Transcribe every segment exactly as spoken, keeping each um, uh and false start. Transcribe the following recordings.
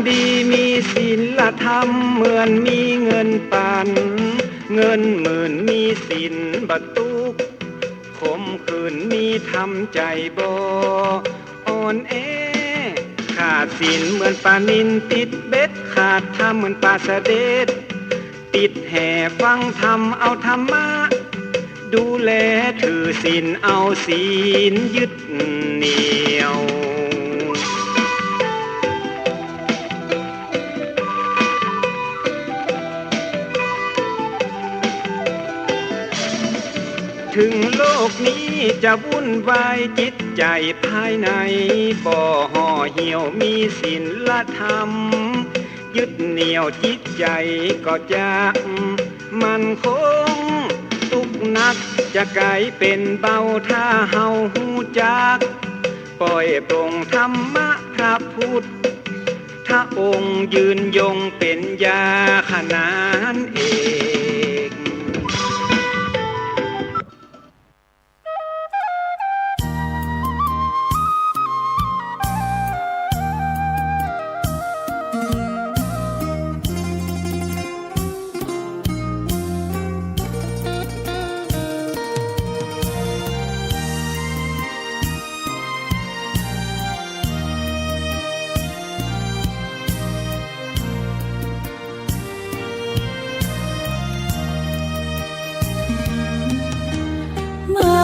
ดีมีศีลธรรมเหมือนมีเงินปัน เงินหมื่นมีศีลบ่ตุ๊กข์ ขมขื่นมีธรรมใจ๋บ่อ่อนแอ ขาดศีลเหมือนป๋านิลติดเบ็ด ขาดธรรมเหมือนป๋าสะเด็ด ติดแหฟังธรรมเอาธรรมะ ดูแลถือศีลเอาศีลยึดเหนี่ยว ถึงโลกนี้จะวุ่นวาย จิตใจ๋ภายในบ่ห่อเหี่ยว มีศีลธรรม ยึดเหนี่ยวจิตใจ๋ก็จะมั่นคง ตุ๊กข์หนักจะก๋ายเป๋นเบา ถ้าเฮาฮู้จัก ปล่อยปลงธรรมะพระพุทธองค์ ยืนยงเป๋นยาขนานเอก มา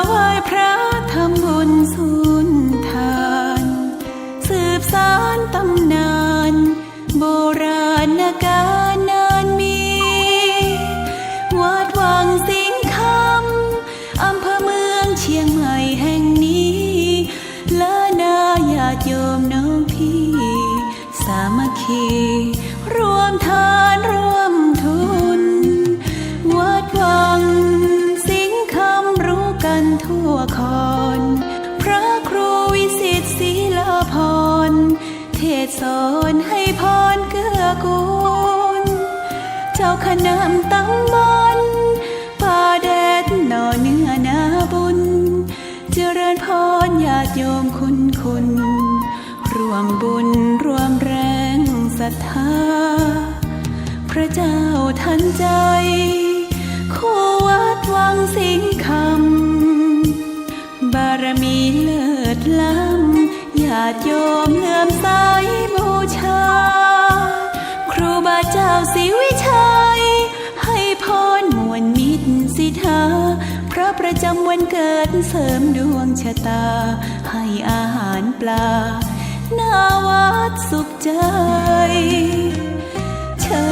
ไหว้พระทำบุญสุนทาน สืบสานต๋ำนาน โบราณกาลนานมี วัดวังสิงห์คำ อำเภอเมืองเชียงใหม่แห่งนี้ และนาญาติโยมน้องพี่ สามัคคี ร่วมทานร่วมทุน วัดวังสิงห์คำรู้กันทั่วคอน พระครูวิสิตศรีลาภรณ์ เทศน์สอนให้พรเกื้อกูล เจ้าคณะตำบลป่าแดดหน่อเนื้อนาบุญ เจริญพรญาติโยมคุณคุณ ร่วมบุญร่วมแรงศรัทธา พระเจ้าทันใจ คู่วัดวังสิงห์คำ บารมีเลิศล้ำ ญาติโยมเลื่อมใสบูชา ครูบาเจ้าศรีวิชัย ให้พรม่วนมิตรสิทธา พระประจำวันเกิดเสริมดวงชะตา ให้อาหารปลา หน้าวัดสุขใจ เชิ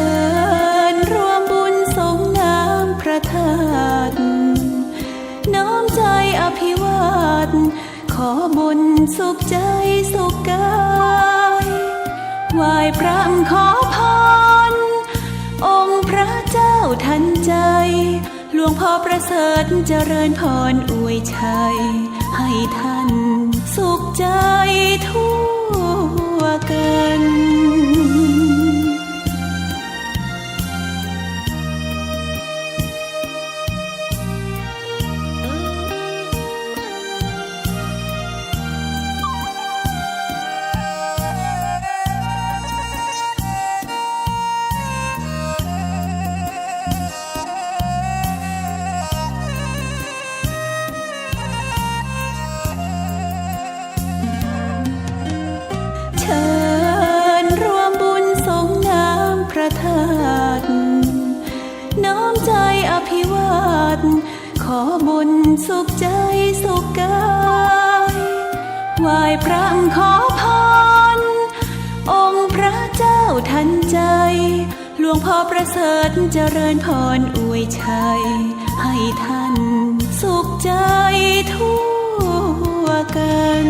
ญร่วมบุญสรงน้ำพระธาตุ น้อมใจอภิวาท ขอบุญสุขใจสุขกาย ไหว้พระขอพร องค์พระเจ้าทันใจ หลวงพ่อประเสริฐเจริญพรอวยชัย ให้ท่านสุขใจทั่วกัน เชิญร่วมบุญสรงน้ำพระธาตุ น้อมใจอภิวาท ขอบุญสุขใจสุขกาย ไหว้พระขอพร องค์พระเจ้าทันใจ หลวงพ่อประเสริฐเจริญพรอวยชัย ให้ท่านสุขใจทั่วกัน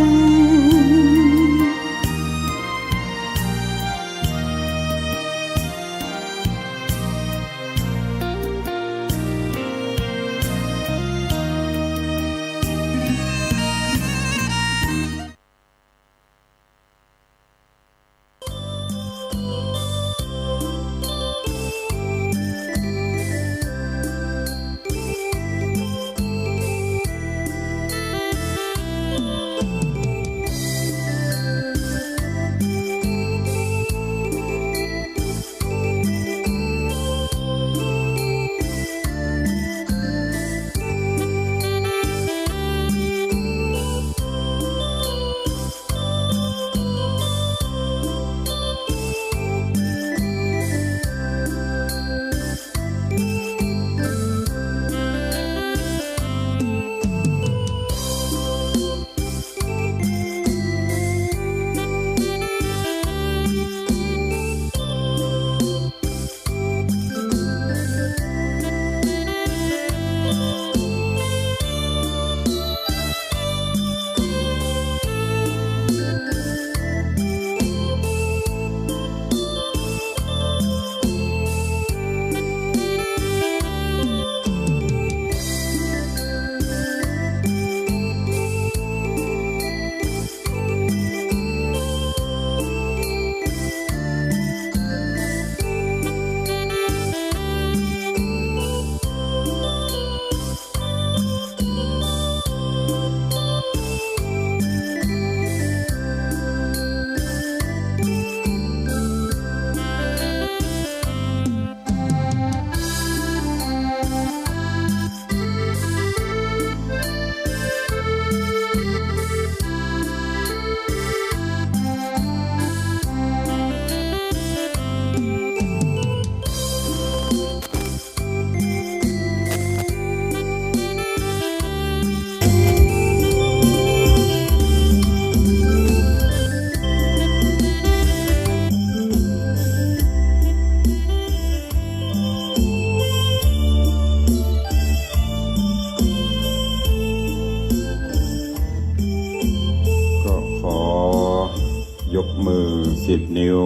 มือสิบนิ้ว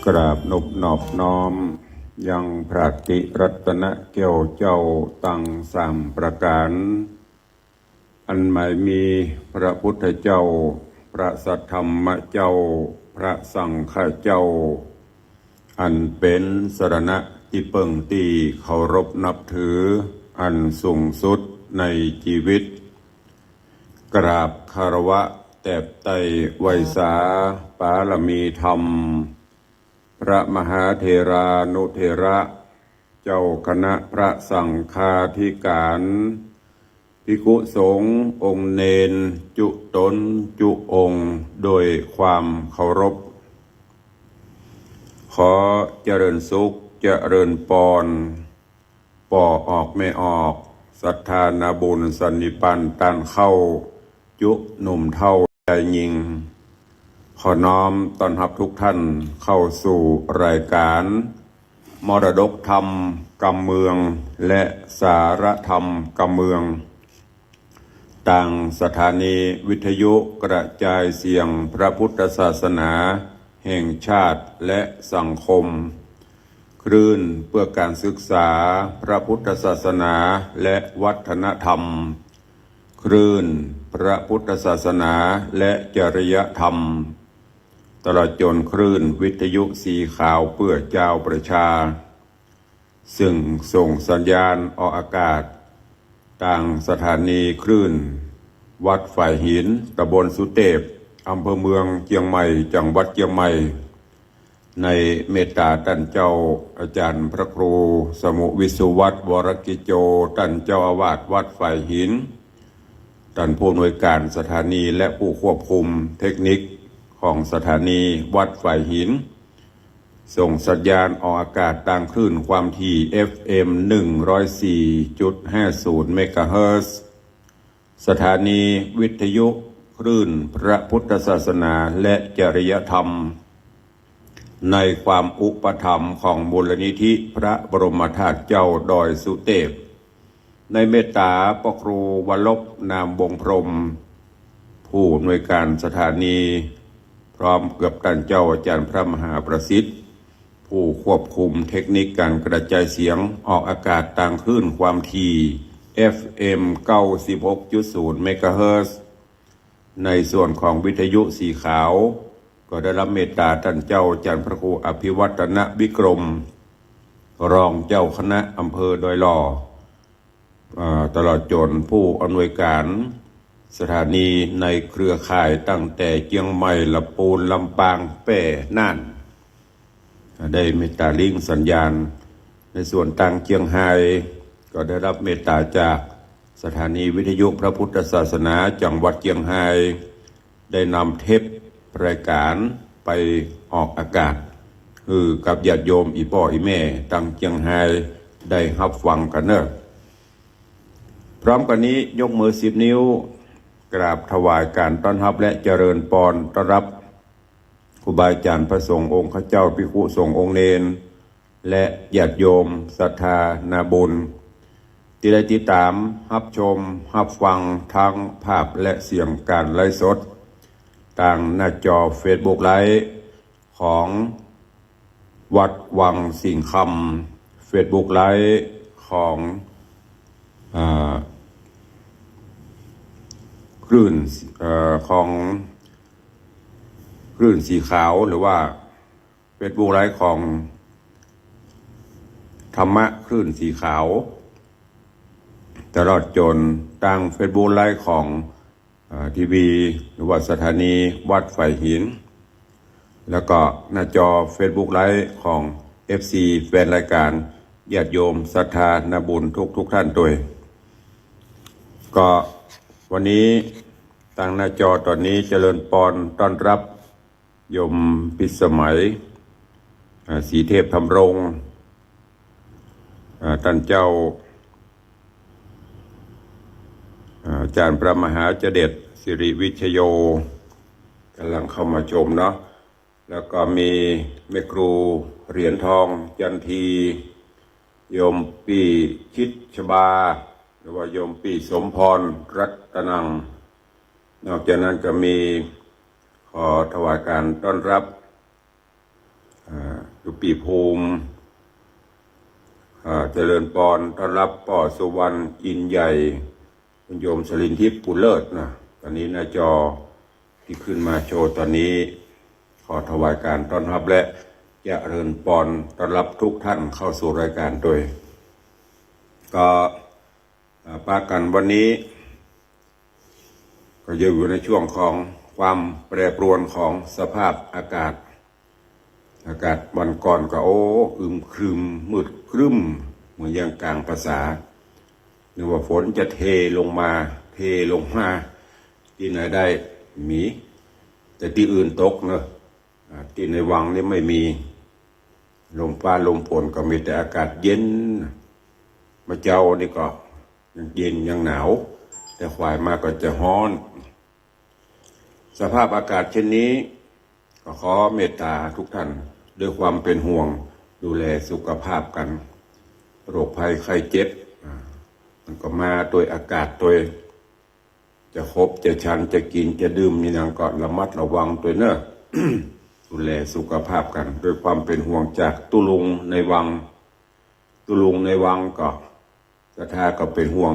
กราบนบนอบน้อม ยังพระติรัตนแก้วเจ้าตังสามประก๋าน อันหมายมีพระพุทธเจ้า พระสัทธรรมเจ้า พระสังฆเจ้า อันเป๋นสรณะตี้เปิ้งตี้เคารพนับถืออันสูงสุดในจีวิต กราบคารวะแตบไต้ไหว้สาปารมีธรรม พระมหาเถรานุเถระ เจ้าคณะพระสังฆาธิก๋าน ภิกขุสงฆ์องค์เณรจุ๊ต๋นจุ๊องค์ โดยความเคารพ ขอเจริญสุข เจริญปอน ป้อออกแม่ออก ศรัทธานาบุญสันนิปันต้านเข้า จุ๊หนุ่มเฒ่าชายญิง ขอน้อมต้อนฮับทุกท่านเข้าสู่รายก๋าน มรดกธรรมกำเมือง และสาระธรรมกำเมือง ตางสถานีวิทยุกระจายเสียงพระพุทธศาสนาแห่งชาติและสังคม คลื่นเพื่อการศึกษาพระพุทธศาสนาและวัฒนธรรม คลื่นพระพุทธศาสนาและจริยธรรม ตลอดจ๋นคลื่นวิทยุสีขาวเปื้อจาวประชา ซึ่งส่งสัญญาณออกอากาศ ตางสถานีคลื่นวัดฝายหิน ตำบลสุเตพ อำเภอเมืองเจียงใหม่ จังหวัดเจียงใหม่ ในเมตตาต้านเจ้าอาจ๋ารย์พระครูสมุห์ วิสุวัฒน์ วรกิจโจ ต้านเจ้าอาวาสวัดฝายหิน ต้านผู้อำนวยก๋านสถานีและผู้ควบคุมเทคนิคของสถานีวัดฝายหิน ส่งสัญญาณออกอากาศตางคลื่นความถี่ เอฟเอ็ม หนึ่งร้อยสี่จุดห้าศูนย์ เมกะเฮิรตซ์ สถานีวิทยุคลื่นพระพุทธศาสนาและจริยธรรม ในความอุปถัมภ์ของมูลนิธิพระบรมธาตุเจ้าดอยสุเตพ ในเมตตาป้อครูวรรบ นามวงศ์พรหม ผู้อำนวยก๋านสถานี พร้อมกับต้านเจ้าอาจ๋ารย์พระมหาประสิทธิ์ ผู้ควบคุมเทคนิคก๋านกระจายเสียงออกอากาศตางคลื่นความถี่ เอฟเอ็ม เก้าสิบหกจุดศูนย์ เมกะเฮิรตซ์ ในส่วนของวิทยุสีขาว ก็ได้ฮับเมตตาต้านเจ้าอาจ๋ารย์พระครูอภิวัฒนวิกรม รองเจ้าคณะอำเภอดอยหล่อ อ่า ตลอดจ๋นผู้อำนวยก๋านสถานีในเครือข่ายตั้งแต่เจียงใหม่ ละปูน ลำปาง แป้ น่าน ได้เมตตาลิงก์สัญญาณ ในส่วนตางเจียงฮาย ก็ได้ฮับเมตตาจากสถานีวิทยุพระพุทธศาสนาจังหวัดเจียงฮาย ได้นำเทปรายก๋านไปออกอากาศ หื้อกับญาติโยมอี่ป้ออี่แม่ตางเจียงฮายได้ฮับฟังกั๋นเน่อ พร้อมกั๋นนี้ยกมือสิบนิ้ว กราบถวายก๋านต้อนฮับและเจริญปอนต้อนฮับ ครูบาอาจ๋ารย์พระสงฆ์องค์ข้าเจ้า ภิกขุสงฆ์องค์เณร และญาติโยมศรัทธานาบุญ ตี้ได้ติดต๋ามฮับชมฮับฟังตึงภาพและเสียงก๋านไลฟ์สด ตางหน้าจอเฟซบุ๊กไลฟ์ของวัดวังสิงห์คำ เฟซบุ๊กไลฟ์ของ อ่า คลื่น เอ่อ ของคลื่นสีขาว หรือว่า เฟซบุ๊กไลฟ์ของธรรมะคลื่นสีขาว ตลอดจ๋นตางเฟซบุ๊กไลฟ์ของ เอ่อ ทีวี หรือว่าสถานีวัดฝายหิน แล้วก็หน้าจอเฟซบุ๊กไลฟ์ของ เอฟซี แฟนรายก๋าน ญาติโยมศรัทธานาบุญทุกๆ ท่านตวย ก็วันนี้ตางหน้าจอต๋อนนี้เจริญปอนต้อนฮับ โยมพิสมัย อ่า ศรีเทพธำรง อ่า ต้านเจ้า อ่า อาจ๋ารย์พระมหาจเด็จ สิริวิชโย ก่ำลังเข้ามาชมเนาะ แล้วก็มีแม่ครูเหรียญทอง จันที โยมปี้ชิดชบา หรือว่าโยมปี้สมพร รัตนัง นอกจากนั้นก็มี ขอถวายการต้อนรับ อ่า ตุปีภูมิ อ่า เจริญปอนต้อนรับป้อสุวรรณ อินทร์ใหญ่ คุณโยมสรินทิพย์ ภูเลิศนะ ตอนนี้หน้าจอตี้ขึ้นมาโชว์ตอนนี้ ขอถวายการต้อนรับและเจริญปอนต้อนรับทุกท่านเข้าสู่รายการโดย ก็ อ่า ปะกั๋นวันนี้ ก็ยังอยู่ในช่วงของความแปรปรวนของสภาพอากาศ อากาศวันก่อนก็ โอ้ อึมครึม มืดครึ้ม เหมือนอย่างกลางภาษา นึกว่าฝนจะเทลงมา เทลงมา ตี้ไหนได้ มี แต่ตี้อื่นตกเนอะ อ่า ตี้ในวังนี่ไม่มี ลมฟ้าลมฝนก็มีแต่อากาศเย็น เมื่อเจ๊านี่ก็ยังเย็นยังหนาว แต่ขวายมาก็จะฮ้อน สภาพอากาศเช่นนี้ ก็ขอเมตตาทุกท่านด้วยความเป็นห่วงดูแลสุขภาพกั๋น โรคภัยไข้เจ็บ อ่า มันก็มาตวยอากาศตวย จะขบจะฉันจะกิ๋นจะดื่มมีหยังก็ระมัดระวังตวยเนอะ ดูแลสุขภาพกั๋นด้วยความเป็นห่วงจากตุ๊ลุงในวัง ตุ๊ลุงในวังก็ศรัทธาก็เป็นห่วง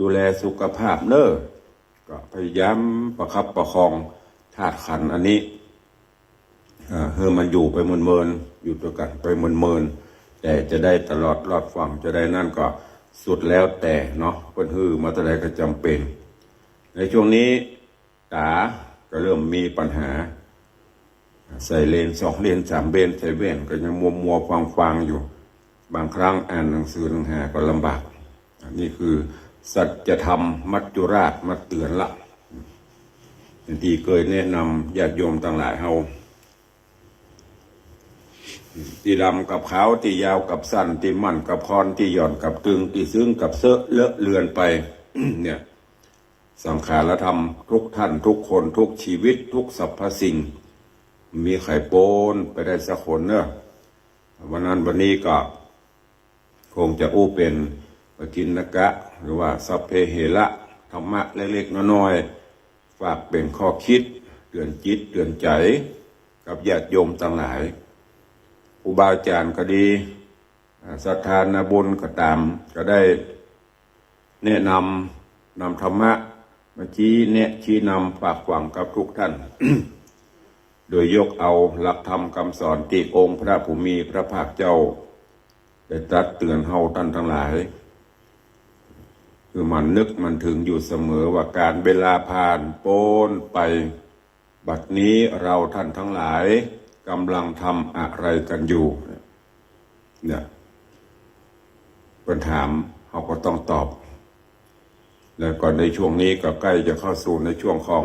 ดูแลสุขภาพเนอะ ก็พยายามประคับประคองธาตุขันธ์อันนี้ เอ่อ หื้อมันอยู่ไปเมินๆ อยู่ตวยกั๋นไปเมินๆ แต่จะได้ตลอดรอดฝั่งจะได้นั่นก็สุดแล้วแต่เนาะ เปิ้นหื้อมาเต้าใดก็จ๋ำเป๋น ในช่วงนี้ต๋าก็เริ่มมีปัญหา ใส่เลนส์สองเลนส์สามเลนส์ ใส่แว่นก็ยังมัวๆ ฟางๆ อยู่ บางครั้งอ่านหนังสือหนังหาก็ลำบาก อันนี้คือสัจธรรมมัจจุราชมาเตื๋อนละ ตี้เกยแนะนำญาติโยมตังหลายเฮา ตี้ดำกับขาว ตี้ยาวกับสั้น ตี้มั่นกับคอน ตี้หย่อนกับตึง ตี้ซึ้งกับเซอะ เลอะเลือนไป เนี่ย สังขารธรรมทุกท่านทุกคนทุกชีวิตทุกสรรพสิ่ง มีใผป๊นไปได้สักคนเนอะ วันนั้นวันนี้ก็ คงจะอู้เป๋นปกิณกะ หรือว่าสัพเพเหระ ธรรมะเล็กๆ น้อยๆ ฝากเป๋นข้อคิด เตือนจิตเตือนใจ๋ กับญาติโยมตังหลาย ครูบาอาจ๋ารย์ก็ดี อ่า ศรัทธานาบุญก็ต๋าม ก็ได้แนะนำ นำธรรมะมาชี้แนะชี้นำฝากฝังกับทุกท่าน โดยยกเอาหลักธรรมคำสอนตี้องค์พระผู้มีพระภาคเจ้า ได้ตรัสเตื๋อนเฮาต้านตังหลาย คือหมั่นนึกหมั่นเถิงอยู่เสมอว่าก๋าลเวลาผ่านป๊นไป บัดนี้เราท่านทั้งหลายกำลังทำอะไรกันอยู่ เนี่ย เปิ้นถาม เฮาก็ต้องตอบ แล้วก็ในช่วงนี้ก็ใกล้จะเข้าสู่ในช่วงของ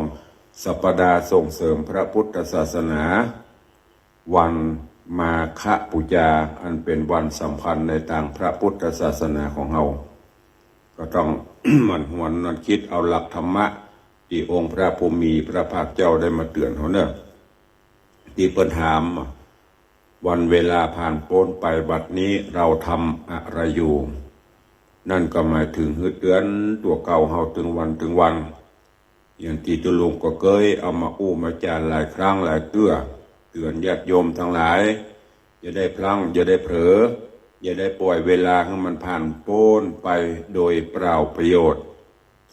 สัปดาห์ส่งเสริมพระพุทธศาสนา วันมาฆบูชา อันเป๋นวันสำคัญในตางพระพุทธศาสนาของเฮา ก็ต้อง หมั่นหวนหมั่นกึ๊ดเอาหลักธรรมะตี้องค์พระผู้มีพระภาคเจ้าได้มาเตือนเฮาเน่อ ตี้เปิ้นถาม วันเวลาผ่านป๊นไป บัดนี้เราทำอะไรอยู่ นั่นก็หมายเถิงหื้อเตือนตั๋วเก่าเฮาตึงวันตึงวัน อย่างตี้ตุ๊ลุงก็เกยเอามาอู้มาจ๋าหลายครั้งหลายเตื้อ เตือนญาติโยมตังหลาย อย่าได้พลั้ง อย่าได้เผลอ อย่าได้ป่อยเวลาหื้อมันผ่านป๊นไปโดยเปล่าประโยชน์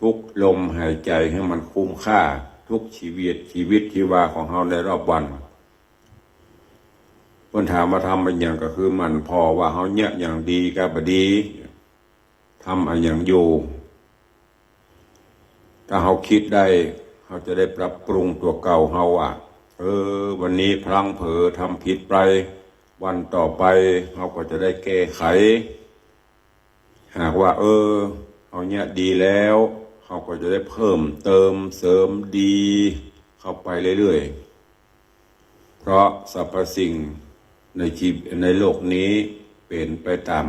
ทุกลมหายใจ๋หื้อมันคุ้มค่า ทุกชีวิต ชีวิตชีวาของเฮาในรอบวัน เปิ้นถามว่าทำอะหยัง ก็คือหมั่นผ่อว่าเฮาเยียะหยังดีกับบ่ดี ทำอะหยังอยู่ ถ้าเฮากึ๊ดได้ เฮาจะได้ปรับปรุงตั๋วเก่าเฮาอะ เออ วันนี้พลั้งเผลอทำผิดไป วันต่อไปเฮาก็จะได้แก้ไข หากว่า เออ เฮาเยียะดีแล้ว เฮาก็จะได้เพิ่มเติมเสริมดีเข้าไปเรื่อยๆ เพราะสรรพสิ่งในชีวิต ในโลกนี้เป๋นไปต๋าม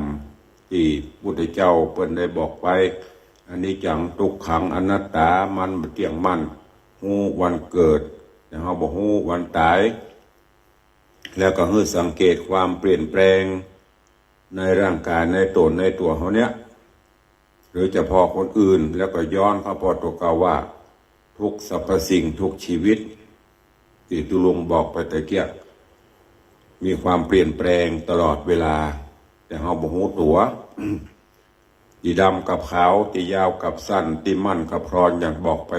ตี้พุทธเจ้าเปิ้นได้บอกไว้ อนิจจัง ทุกขัง อนัตตา มันบ่เตี้ยงมั่น ฮู้วันเกิด แต่เฮาบ่ฮู้วันต๋าย แล้วก็หื้อสังเกตความเปลี่ยนแปลงในร่างกาย ในต๋น ในตั๋วเฮาเนี่ย หรือจะผ่อคนอื่น แล้วก็ย้อนเข้าผ่อตั๋วเก่าว่า ทุกสรรพสิ่ง ทุกชีวิต ตี้ตุ๊ลุงบอกไปตะเกียะ มีความเปลี่ยนแปลงตลอดเวลา แต่เฮาบ่ฮู้ตั๋ว ตี้ดำกับขาว ตี้ยาวกับสั้น ตี้มั่นกับคลอน อย่างบอกไป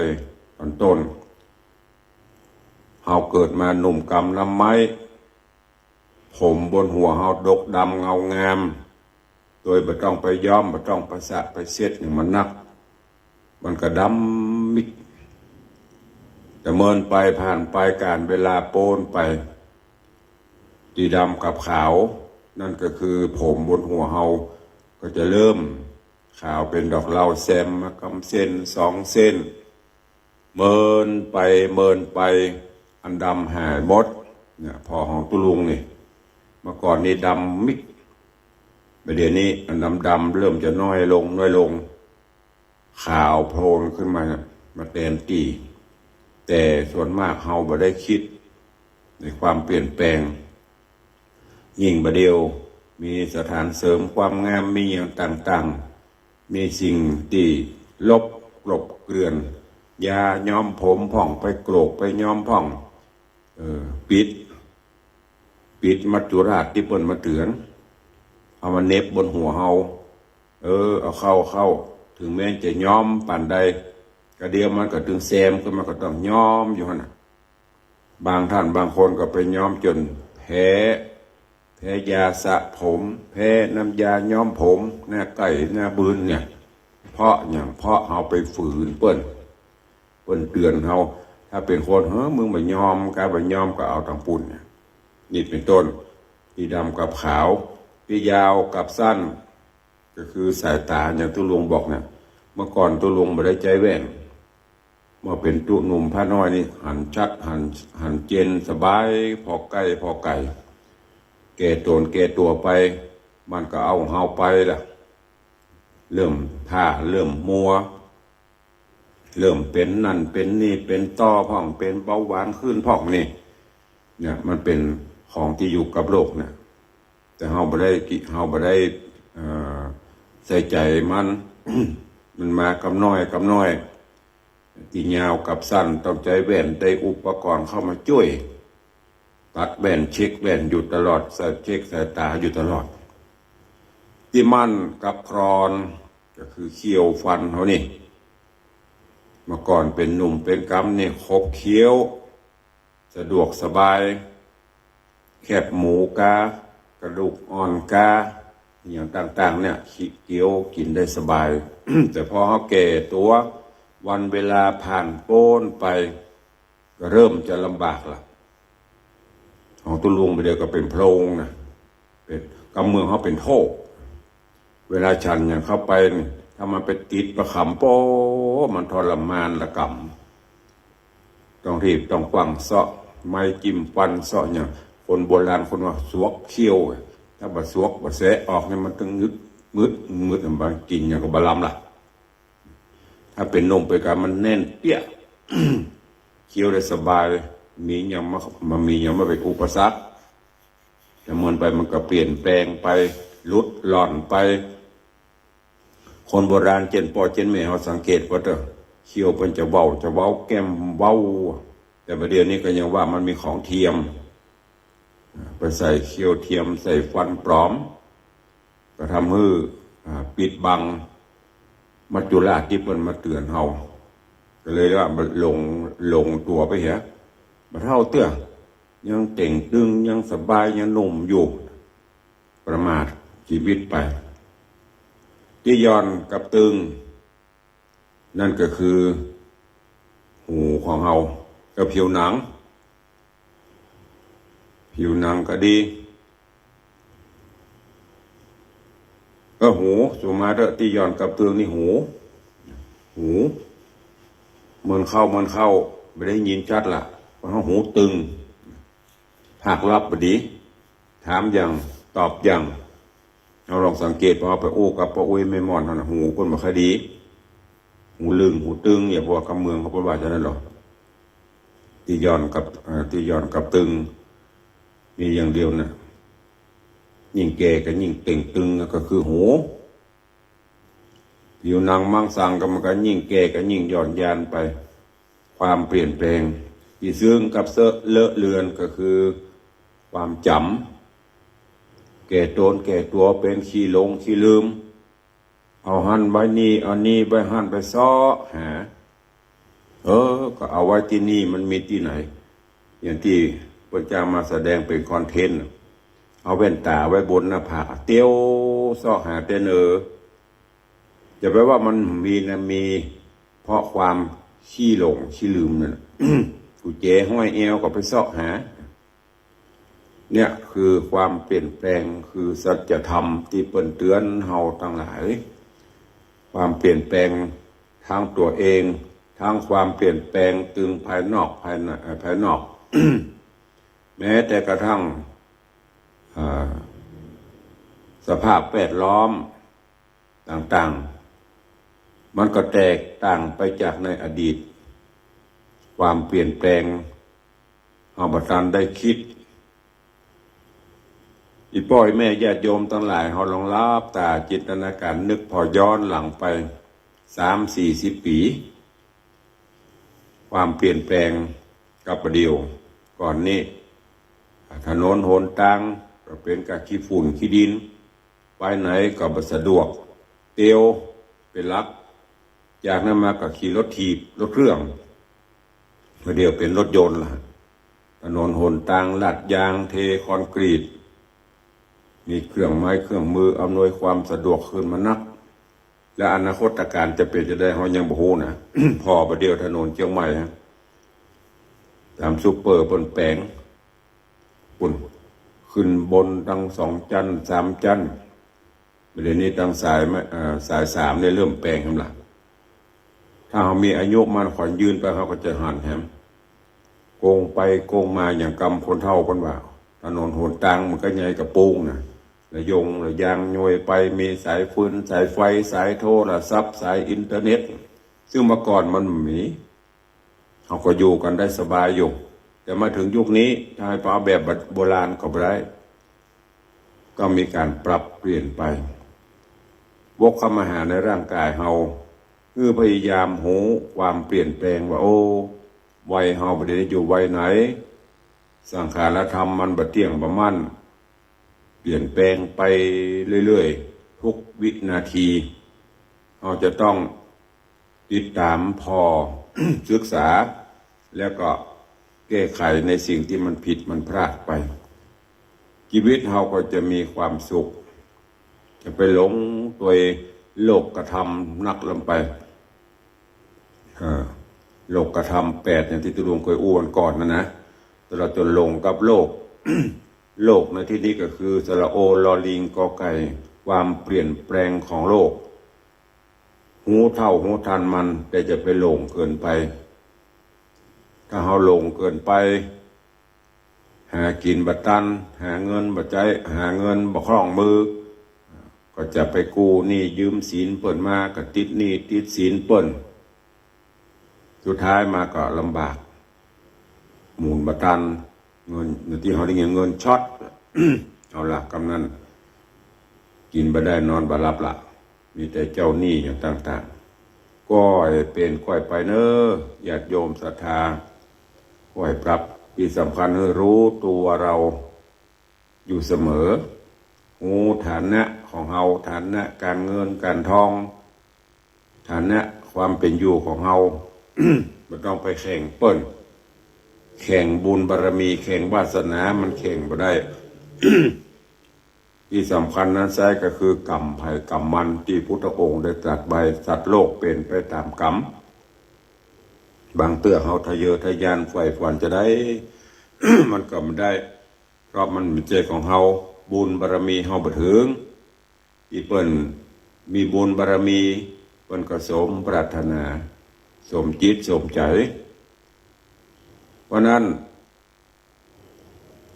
ตอนต้น เฮาเกิดมาหนุ่มกำน้ำไม้ ผมบนหัวเฮาดกดำเงางาม โดยบ่ต้องไปย้อม บ่ต้องไปสระไปเช็ดหยังมันนัก มันก็ดำมิก แต่เมินไปผ่านไปก๋านเวลาป๊นไป ตี้ดำกับขาว นั่นก็คือผมบนหัวเฮาก็จะเริ่มขาวเป๋นดอกเหล้าแซมมากำเส้นสองเส้น เมินไปเมินไป อันดำหายหมด เนี่ย ผ่อของตุ๊ลุงนี่ เมื่อก่อนนี่ดำมิก บ่าเดี่ยวนี้อันดำๆ เริ่มจะน้อยลง น้อยลง ขาวโพลนขึ้นมาเนี่ย มาแตนตี้ แต่ส่วนมากเฮาบ่ได้กึ๊ดในความเปลี่ยนแปลง ยิ่งบ่าเดี่ยวมีสถานเสริมความงาม มีหยังต่างๆ มีสิ่งตี้ลบกลบเกลื่อน ยาย้อมผมพ่อง ไปโกรกไปย้อมพ่อง เออ ปิ๊ด ปิ๊ดมัจจุราชตี้เปิ้นมาเตื๋อน เอามาเหน็บบนหัวเฮา เออ เอาเข้า เข้า เถิงแม้นจะย้อมปานใด กะเดี่ยวมันก็ตึงแซมขึ้นมา ก็ต้องย้อมอยู่หั้นน่ะ บางท่านบางคนก็ไปย้อมจ๋นแพ้ แพ้ยาสระผม แพ้น้ำยาย้อมผม หน้าไก่ หน้าบืนเนี่ย เพราะหยัง เพราะเฮาไปฝืนเปิ้น เปิ้นเตื๋อนเฮา ถ้าเป๋นคน เฮ้อ มึงบ่ย้อม กาบ่ย้อม ก็เอาตังปุ้นเนี่ย นี่เป๋นต้น ตี้ดำกับขาว ตี้ยาวกับสั้น ก็คือสายต๋า อย่างตุ๊ลุงบอกเนี่ย เมื่อก่อนตุ๊ลุงบ่ได้ใจ๊แว่น เมื่อเป๋นตุ๊หนุ่มพระน้อยนี่ หันชัด หัน หันเจนสบาย ผ่อใก้ ผ่อไก๋ แก่ต๋นแก่ตั๋วไป มันก็เอาเฮาไปละ เริ่มพร่า เริ่มมัว เริ่มเป๋นนั่นเป๋นนี่ เป๋นต้อพ่อง เป๋นเบาหวานขึ้นพ่องนี่ เนี่ย มันเป๋นของตี้อยู่กับโลกเนี่ย แต่เฮาบ่ได้กิ เฮาบ่ได้ เอ่อ ใส่ใจ๋มัน มันมากำน้อย กำน้อย ตี้ยาวกับสั้นต้องใจ๊แว่น ได้อุปกรณ์เข้ามาจ้วย ตัดแว่น เช็คแว่นอยู่ตลอด ใส่ เช็คสายต๋าอยู่ตลอด ตี้มั่นกับคลอน ก็คือเขี้ยวฟันเฮานี่ เมื่อก่อนเป๋นหนุ่มเป๋นกำนี่ขบเคี้ยว สะดวกสบาย แคบหมูกา กระดูกอ่อนกา อย่างต่างๆ เนี่ย เคี้ยวกิ๋นได้สบาย แต่พอเฮาแก่ตั๋ว วันเวลาผ่านป๊นไป ก็เริ่มจะลำบากละ ของตุ๊ลุงบ่าเดี่ยวก็เป๋นโพรงนะ เป๋น กำเมืองเฮาเป๋นโถ เวลาฉันหยังเข้าไปนี่ ถ้ามันไปติดปะขามโป้ มันทรมานละกำ ต้องรีบต้องกว้างเซาะไม้จิ้มฟันเซาะหยัง คนโบราณคนว่าสวกเขี้ยว ถ้าบ่สวกบ่แสะออกนี่มันตึงงึด งึด งึด มันกิ๋นหยังก็บ่ลำละ ถ้าเป๋นหนุ่มเป๋นกำมันแน่นเปี้ย เคี้ยวได้สบาย มีหยังมา บ่มีหยังมาเป๋นอุปสรรค แต่เมินไปมันก็เปลี่ยนแปลงไป หลุดหล่อนไป คนโบราณเจ้นป้อเจ้นแม่เฮาสังเกตว่าเต๊อะ เขี้ยวเปิ้นจะเว้า จะเว้าแก้มเว้า แต่บ่าเดี่ยวนี้ก็ยังว่ามันมีของเทียม ไปใส่เขี้ยวเทียม ใส่ฟันปลอม ก็ทำหื้อ อ่า ปิดบัง มัจจุราชตี้เปิ้นมาเตื๋อนเฮา ก็เลยว่าบ่หลง หลงตั๋วไปเหีย บ่เฒ่าเตื้อ ยังเต่งตึง ยังสบาย ยังหนุ่มอยู่ ประมาทชีวิตไป ตี้หย่อนกับตึง นั่นก็คือ หูของเฮา กับผิวหนัง ผิวหนังก็ดี ก็หู สุมาเต๊อะ ตี้หย่อนกับตึงนี่หู หู เมินเข้า เมินเข้า บ่ได้ยินชัดละ เพราะหูตึง ภาคลับบ่ดี ถามหยัง ตอบหยัง เฮาลองสังเกต พอเฮาไปอู้กับป้าอุ้ยแม่ม่อนหั้นน่ะ หูเปิ้นบ่ค่อยดี หูลึง หูตึง อย่างพวกกำเมืองเขาเปิ้นว่าจะนั้นหรอ ตี้หย่อนกับ เอ่อ ตี้หย่อนกับตึง มีอย่างเดียวน่ะ ยิ่งแก่ก็ยิ่งเต่งตึง ก็คือหู ผิวหนังมังสังก็มันก็ยิ่งแก่ก็ยิ่งหย่อนยานไป ความเปลี่ยนแปลง ตี้เสื่อมกับเซอะเลอะเลือนก็คือความจ๋ำ แก่ตนแก่ตั๋วเป๋นขี้หลงขี้ลืม เอาหั้นไว้นี่ เอานี่ไว้หั้น ไปเซาะหา เออ ก็เอาไว้ตี้นี่ มันมีตี้ไหน อย่างตี้เปิ้นจะเอามาแสดงเป๋นคอนเทนต์น่ะ เอาแว่นต๋าไว้บนหน้าผาก เตียวเซาะหาแต่เนิน จะไปว่ามันบ่มีนะ มี เพราะความขี้หลงขี้ลืมนั่นน่ะ กุญแจห้อยเอวก็ไปเซาะหา เนี่ยคือความเปลี่ยนแปลง คือสัจธรรมตี้เปิ้นเตื๋อนเฮาตังหลาย ความเปลี่ยนแปลงตังตั๋วเอง ตังความเปลี่ยนแปลงตึงภายนอก ภายใน เอ่อ ภายนอก แม้แต่กระทั่ง อ่า สภาพแวดล้อมต่างๆ มันก็แตกต่างไปจากในอดีต ความเปลี่ยนแปลง เฮาบ่ตันได้กึ๊ด อี่ป้ออี่แม่ญาติโยมตังหลาย เฮาลองหลับต๋าจินตนาก๋ารนึกผ่อย้อนหลังไปสามสี่สิบปี๋ ความเปลี่ยนแปลงกับบ่าเดี่ยวก่อนนี้ ถนนหนตางก็เป๋นก้าขี้ฝุ่นขี้ดิน ไปไหนก็บ่สะดวก เตียวเป๋นหลัก จากนั้นมาก็ขี่รถถีบรถเครื่อง บ่าเดี่ยวเป๋นรถยนต์ละ ถนนหนตางลาดยางเทคอนกรีต มีเครื่องไม้เครื่องมืออำนวยความสะดวกขึ้นมานัก และอนาคตก๋ารจะเป๋นจะใดเฮายังบ่ฮู้นะ ผ่อบ่าเดี่ยวถนนเจียงใหม่ฮะ ต๋ามซุปเปอร์เปิ้นแป๋ง ปุ้น ขึ้นบนตังสองจั๊นสามจั๊น บ่าเดี่ยวนี้ตังสายมา เอ่อ สายสามเนี่ยเริ่มแป๋งแหมละ ถ้าเฮามีอายุมันขวัญยืนไป เฮาก็จะหันแหม โกงไปโกงมา อย่างกำคนเฒ่าเปิ้นว่า ถนนหนตางมันก็ใหญ่กระโปงนะ ระยงระยางย้อยไป มีสายฟืนสายไฟ สายโทรศัพท์ สายอินเทอร์เน็ต ซึ่งเมื่อก่อนมันบ่มี เฮาก็อยู่กั๋นได้สบายอยู่ แต่มาเถิงยุคนี้ ถ้าหื้อไปเอาแบบโบราณก็บ่ได้ ต้องมีก๋านปรับเปลี่ยนไป วกเข้ามาหาในร่างกายเฮา หื้อพยายามฮู้ความเปลี่ยนแปลงว่า โอ้ วัยเฮาบ่าเดี่ยวอยู่วัยไหน สังขารธรรมมันบ่เตี้ยงบ่มั่น เปลี่ยนแปลงไปเรื่อยๆ ทุกวินาที เฮาจะต้องติดต๋ามผ่อ ศึกษา แล้วก็แก้ไขในสิ่งตี้มันผิดมันพลาดไป ชีวิตเฮาก็จะมีความสุข จะไปหลงตวยโลกธรรมนักล้ำไป เออ โลกธรรมแปด อย่างตี้ตุ๊ลุงเกยอู้วันก่อนนั่นนะ แต่เฮาจะหลงกับโลก โลกในตี้นี้ก็คือสระโอ ลอลิง กอไก่ ความเปลี่ยนแปลงของโลก ฮู้เท่าฮู้ทันมัน แต่จะไปหลงเกินไป ถ้าเฮาหลงเกินไป หากิ๋นบ่ตัน หาเงินบ่ใจ๊ หาเงินบ่คล่องมือ ก็จะไปกู้หนี้ยืมสินเปิ้นมา ก็ติดหนี้ติดสินเปิ้น สุดท้ายมาก็ลำบาก หมุนบ่ตัน เงิน ตี้เฮาได้ยิน เงินช็อต เอาละ กำนั้น กิ๋นบ่ได้นอนบ่หลับละ มีแต่เจ้าหนี้อย่างต่างๆ ก้อยเป๋นก้อยไปเน้อ ญาติโยมศรัทธา ก้อยปรับ ตี้สำคัญหื้อฮู้ตั๋วเฮาอยู่เสมอ ฮู้ฐานะของเฮา ฐานะก๋านเงินก๋านทอง ฐานะความเป๋นอยู่ของเฮา บ่ต้องไปแข่งเปิ้น แข่งบุญบารมี แข่งวาสนา มันแข่งบ่ได้ ตี้สำคัญนั้นไส้ก็คือกรรมใผกรรมมัน ตี้พุทธองค์ได้ตรัสไว้ สัตว์โลกเป๋นไปต๋ามกรรม บางเตื้อเฮาทะเยอทะยานใฝ่ฝันจะได้ มันก็บ่ได้ เพราะมันบ่ใจ้ของเฮา บุญบารมีเฮาบ่เถิง ตี้เปิ้นมีบุญบารมี เปิ้นก็สมปรารถนา สมจิตสมใจ๋ เพราะนั้น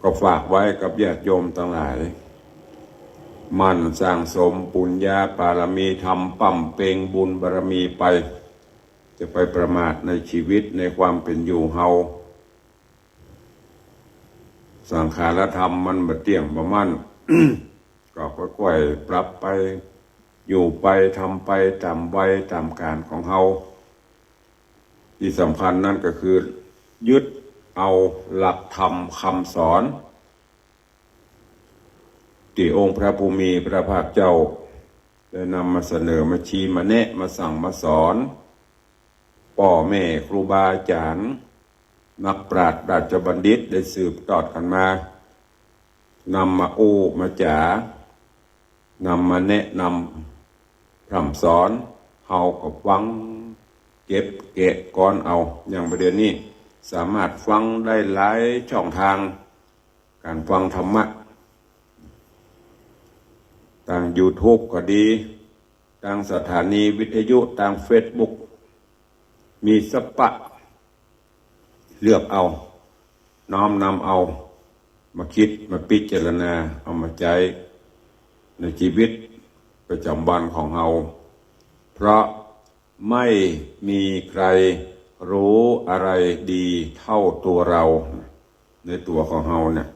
ก็ฝากไว้กับญาติโยมตังหลาย หมั่นสั่งสมปุญญาบารมีธรรม บำเพ็ญบุญบารมีไป จะไปประมาทในชีวิตในความเป๋นอยู่เฮา สังขารธรรมมันบ่เตี้ยงบ่มั่น ก็ค่อยๆ ปรับไป อยู่ไป ทำไปต๋ามวัยต๋ามก๋านของเฮา ตี้สำคัญนั้นก็คือ ยึด เอาหลักธรรมคำสอน ตี้องค์พระผู้มีพระภาคเจ้าได้นำมาเสนอ มาชี้ มาแนะ มาสั่ง มาสอน ป้อแม่ครูบาอาจ๋ารย์ นักปราชญ์ราชบัณฑิตได้สืบตอดกั๋นมา นำมาอู้มาจ๋า นำมาแนะนำพร่ำสอน เฮาก็ฟังเก็บแกะก๊อนเอา อย่างบ่าเดี่ยวนี้สามารถฟังได้หลายช่องตาง ก๋านฟังธรรมะ ตางยูทูบก็ดี ตางสถานีวิทยุ ตางเฟซบุ๊ก มีสะปะ เลือกเอา น้อมนำเอา มาคิด มาพิจารณา เอามาใจ๊ในชีวิตประจ๋ำวันของเฮา เพราะไม่มีใครรู้อะไรดีเท่าตัวเรา ในตั๋วของเฮาเนี่ย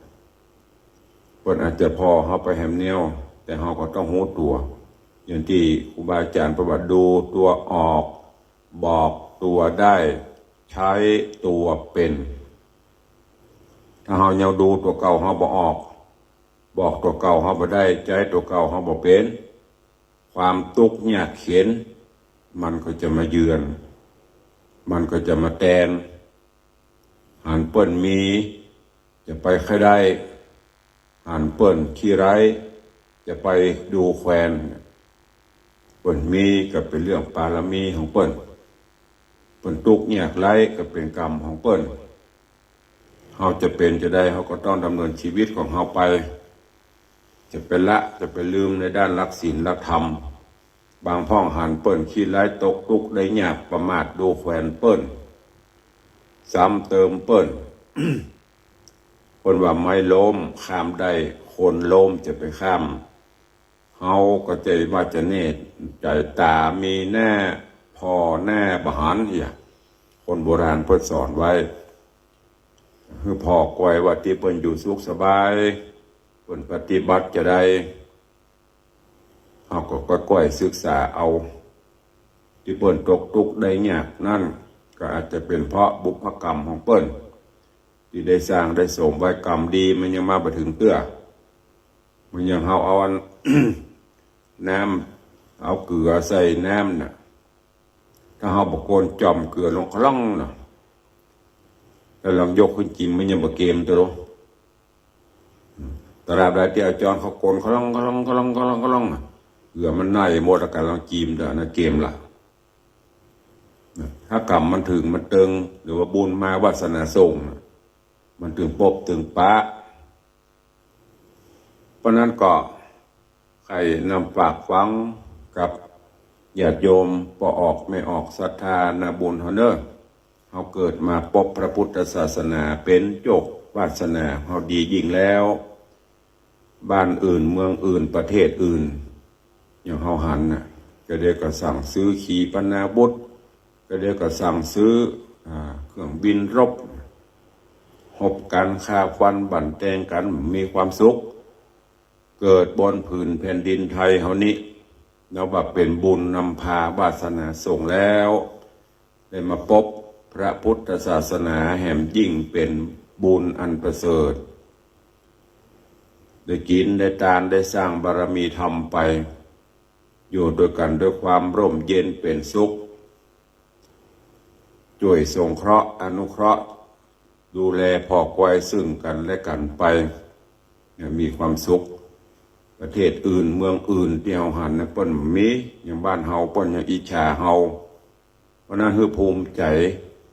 เปิ้นอาจจะผ่อเฮาไปแหมแนว แต่เฮาก็ต้องฮู้ตั๋ว อย่างตี้ครูบาอาจ๋ารย์เปิ้นว่า ดูตั๋วออก บอกตั๋วได้ ใจ๊ตั๋วเป๋น ถ้าเฮายังดูตั๋วเก่าเฮาบ่ออก บอกตั๋วเก่าเฮาบ่ได้ ใจ๊ตั๋วเก่าเฮาบ่เป๋น ความตุ๊กข์ยากเข็ญมันก็จะมาเยือน มันก็จะมาแตน หันเปิ้นมีจะไปใค่ได้ หันเปิ้นขี้ไร้จะไปดูแควน เปิ้นมีก็เป๋นเรื่องปารมีของเปิ้น เปิ้นตุ๊กข์ยากไร้ก็เป๋นกรรมของเปิ้น เฮาจะเป๋นจะใดเฮาก็ต้องดำเนินชีวิตของเฮาไป จะไปละจะไปลืมในด้านหลักศีลหลักธรรม บางพ่องหันเปิ้นขี้ไร้ตกตุ๊กข์ได้ยาก ประมาทดูแควนเปิ้น ซ้ำเติมเปิ้น เปิ้นว่าไม้ล้มข้ามได้ คนล้มจะไปข้าม เฮาก็ใจ๋ว่าจะแน่ ใจ๋ต๋ามีแน่ ผ่อแน่บ่หันเหีย คนโบราณเปิ้นสอนไว้ หื้อผ่อไกวว่าตี้เปิ้นอยู่สุขสบาย เปิ้นปฏิบัติจะใด เฮาก็ค่อยๆศึกษาเอา ตี้เปิ้นตกตุ๊กข์ได้ยากนั้น ก็อาจจะเป๋นเพราะบุพกรรมของเปิ้น ตี้ได้สร้างได้สมไว้ กรรมดีมันยังมาบ่เถิงเตื้อ เหมือนอย่างเฮาเอาอัน น้ำ เอาเกลือใส่น้ำน่ะ ถ้าเฮาบ่โกนจ่อมเกลือลงคล่องน่ะ แล้วลองยกขึ้นกิ๋นมันยังบ่เกมเตื้อ ตราบใดตี้อาจ๋ารย์เขาโกนคล่อง คล่อง คล่อง คล่อง คล่องน่ะ เกลือมันไหน้หมด แล้วก็ลองจิมเตื้อ อันนั้นเกมละ ถ้ากรรมมันเถิงมันเติง หรือว่าบุญมาวาสนาส่งน่ะ มันเถิงปบเถิงปะ เพราะนั้นก็ใค่นำฝากฝังกับญาติโยมป้อออกแม่ออกศรัทธานาบุญเฮาเน่อ เฮาเกิดมาปบพระพุทธศาสนาเป๋นโจควาสนาเฮาดียิ่งแล้ว บ้านอื่นเมืองอื่นประเทศอื่น อย่างเฮาหันน่ะ ก็เดี๋ยวก็สั่งซื้อขีปนาวุธ ก็เดี๋ยวก็สั่งซื้อ อ่า เครื่องบินรบ ฮบกั๋น ฆ่าฟันบั่นแตงกั๋น มีความสุข เกิดบนผืนแผ่นดินไทยเฮานี้ นับว่าเป๋นบุญนำพาวาสนาส่งแล้ว ได้มาปบพระพุทธศาสนาแหมยิ่งเป๋นบุญอันประเสริฐ ได้กิ๋นได้ตานได้สร้างบารมีธรรมไป อยู่ตวยกั๋นตวยความร่มเย็นเป๋นสุข จ้วยสงเคราะห์อนุเคราะห์ ดูแลผ่อไกวซึ่งกั๋นและกั๋นไป เนี่ย มีความสุข ประเทศอื่นเมืองอื่นตี้เฮาหันน่ะเปิ้นมี อย่างบ้านเฮาเปิ้นยังอิจฉาเฮา เพราะนั้นหื้อภูมิใจ๋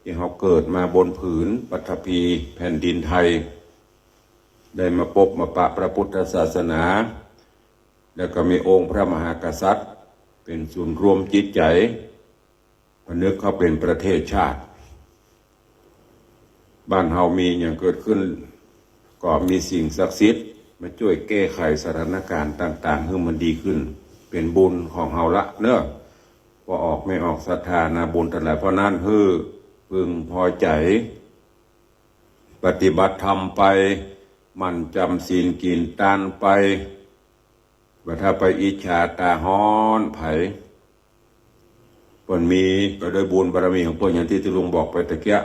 ตี้เฮาเกิดมาบนผืนปฐพีแผ่นดินไทย ได้มาปบมาปะพระพุทธศาสนา แล้วก็มีองค์พระมหากษัตริย์เป๋นศูนย์รวมจิตใจ๋ ผนึกเข้าเป๋นประเทศชาติ บ้านเฮามีหยังเกิดขึ้น ก็มีสิ่งศักดิ์สิทธิ์มาจ้วยแก้ไขสถานการณ์ต่างๆ หื้อมันดีขึ้น เป๋นบุญของเฮาละเน่อ ป้อออกแม่ออกศรัทธานาบุญตังหลาย เพราะนั้นหื้อพึงพอใจ๋ ปฏิบัติธรรมไป หมั่นจำศีลกิ๋นตานไป บ่ถ้าไปอิจฉาต๋าฮ้อนใผ เปิ้นมีก็ด้วยบุญบารมีของเปิ้น อย่างตี้ตุ๊ลุงบอกไปตะเกียะ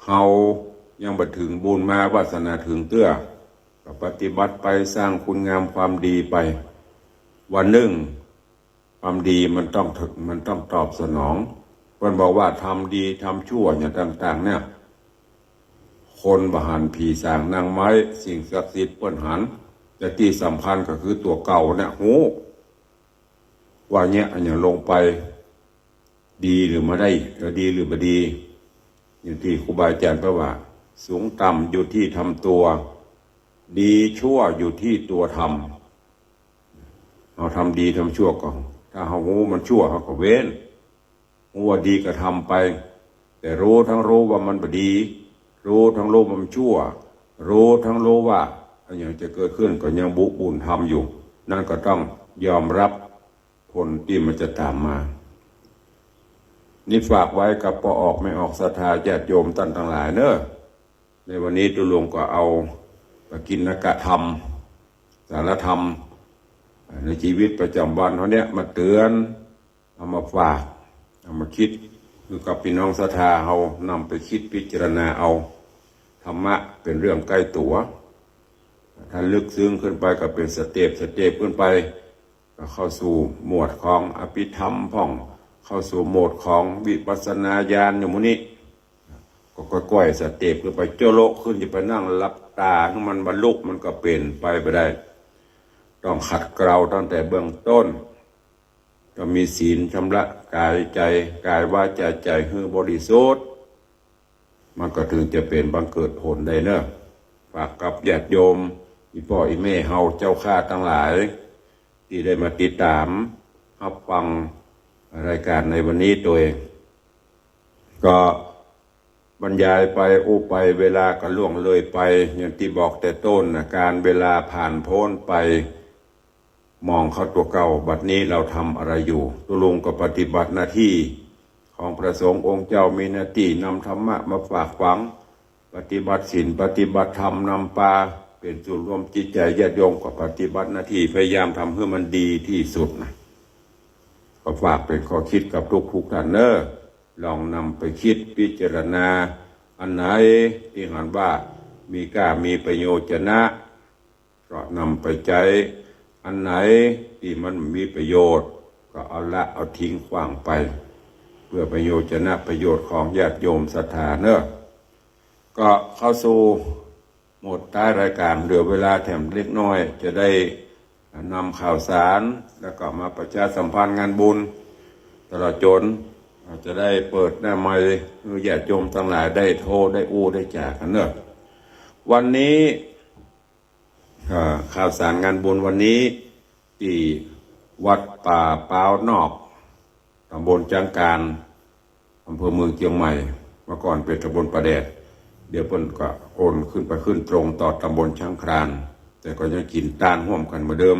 เฮา ยังบ่เถิงบุญมาวาสนาเถิงเตื้อ ก็ปฏิบัติไป สร้างคุณงามความดีไป วันนึ่งความดีมันต้อง มันต้องตอบสนอง เปิ้นบอกว่าทำดีทำชั่วอย่างต่างๆ เนี่ย คนบ่หัน ผีสางนางไม้ สิ่งศักดิ์สิทธิ์เปิ้นหัน แต่ตี้สำคัญก็คือตั๋วเก่าเนี่ยฮู้ ว่าเนี่ยอันเนี้ยลงไป ดีหรือบ่ได้ เออ ดีหรือบ่ดี อย่างตี้ครูบาอาจ๋ารย์เปิ้นว่า สูงต่ำอยู่ที่ทำตัว ดีชั่วอยู่ที่ตัวทำ เฮาทำดีทำชั่วก็ ถ้าเฮาฮู้มันชั่วเฮาก็เว้น ฮู้ว่าดีก็ทำไป แต่ฮู้ทั้งฮู้ว่ามันบ่ดี ฮู้ทั้งฮู้ว่ามันชั่ว ฮู้ทั้งฮู้ว่าอะหยังจะเกิดขึ้นก็ยังบุ บุญทำอยู่ นั้นก็ต้องยอมรับผลตี้มันจะต๋ามมา นี่ฝากไว้กับป้อออกแม่ออกศรัทธาญาติโยมต้านตังหลายเนาะ ในวันนี้ตุ๊ลุงก็เอาปกิณกธรรม สาลธรรม ในจีวิตประจ๋ำวันเฮาเนี่ยมาเตื๋อน เอามาฝาก เอามากึ๊ด หื้อกับปี้น้องศรัทธาเฮานำไปกึ๊ดพิจารณาเอา ธรรมะเป๋นเรื่องใก้ตั๋ว ถ้าลึกซึ้งขึ้นไปก็เป๋นสเต็ป สเต็ปขึ้นไป ก็เข้าสู่หมวดของอภิธรรมพ่อง เข้าสู่หมวดของวิปัสสนาญาณอยู่หมู่นี้ ก็ก้อยๆ สเต็ปขึ้นไป โจ๊ะโละขึ้น จะไปนั่งหลับต๋าหื้อมันบรรลุ มันก็เป๋นไปบ่ได้ ต้องขัดเกลาตั้งแต่เบื้องต้น ต้องมีศีลชำระก๋ายใจ๋ ก๋ายวาจ๋าใจ๋หื้อบริสุทธิ์ มันก็เถิงจะเป๋นบังเกิดผลได้เนาะ ฝากกับญาติโยม อี่ป้ออี่แม่เฮาเจ้าข้าตังหลาย ตี้ได้มาติดต๋ามฮับฟังรายก๋านในวันนี้ตวย ก็บรรยายไปอู้ไป เวลาก็ล่วงเลยไป อย่างตี้บอกแต่ต้นน่ะ ก๋าลเวลาผ่านป๊นไป มองเข้าตั๋วเก่า บัดนี้เฮาทำอะไรอยู่ ตุ๊ลุงก็ปฏิบัติหน้าตี้ของพระสงฆ์องค์เจ้า มีหน้าตี้นำธรรมะมาฝากฝัง ปฏิบัติศีล ปฏิบัติธรรม นำปาเป๋นศูนย์รวมจิตใจ๋ญาติโยม ก็ปฏิบัติหน้าตี้ พยายามทำหื้อมันดีตี้สุดนะ ก็ฝากเป๋นข้อกึ๊ดกับทุกๆ ต้านเนาะ ลองนำไปกึ๊ดพิจารณา อันไหนตี้หันว่ามีก้ามีประโยชน์จะนะ ก็นำไปใจ๊ อันไหนตี้มันบ่มีประโยชน์ ก็เอาละเอาทิ้งขว้างไป เปื้อประโยชน์จะนะ ประโยชน์ของญาติโยมศรัทธาเนาะ ก็เข้าสู่หมวดต๊ายรายก๋าน เหลือเวลาแถมเล็กน้อย จะได้นำข่าวสาร แล้วก็มาประชาสัมพันธ์งานบุญ ตลอดจ๋น จะได้เปิดหน้าไมค์หื้อญาติโยมตังหลายได้โต้ ได้อู้ ได้จ๋ากั๋นเนาะ วันนี้ อ่า ข่าวสารงานบุญวันนี้ ตี้วัดป่าป๊าวนอก ต๋ำบลจ๊างกาน อำเภอเมืองเจียงใหม่ เมื่อก่อนเป๋นต๋ำบลป่าแดด เดี๋ยวเปิ้นก็โอนขึ้นไปขึ้นตรงต่อต๋ำบลจ๊างคาน แต่ก็ยังกิ๋นตานฮ่วมกั๋นเหมือนเดิม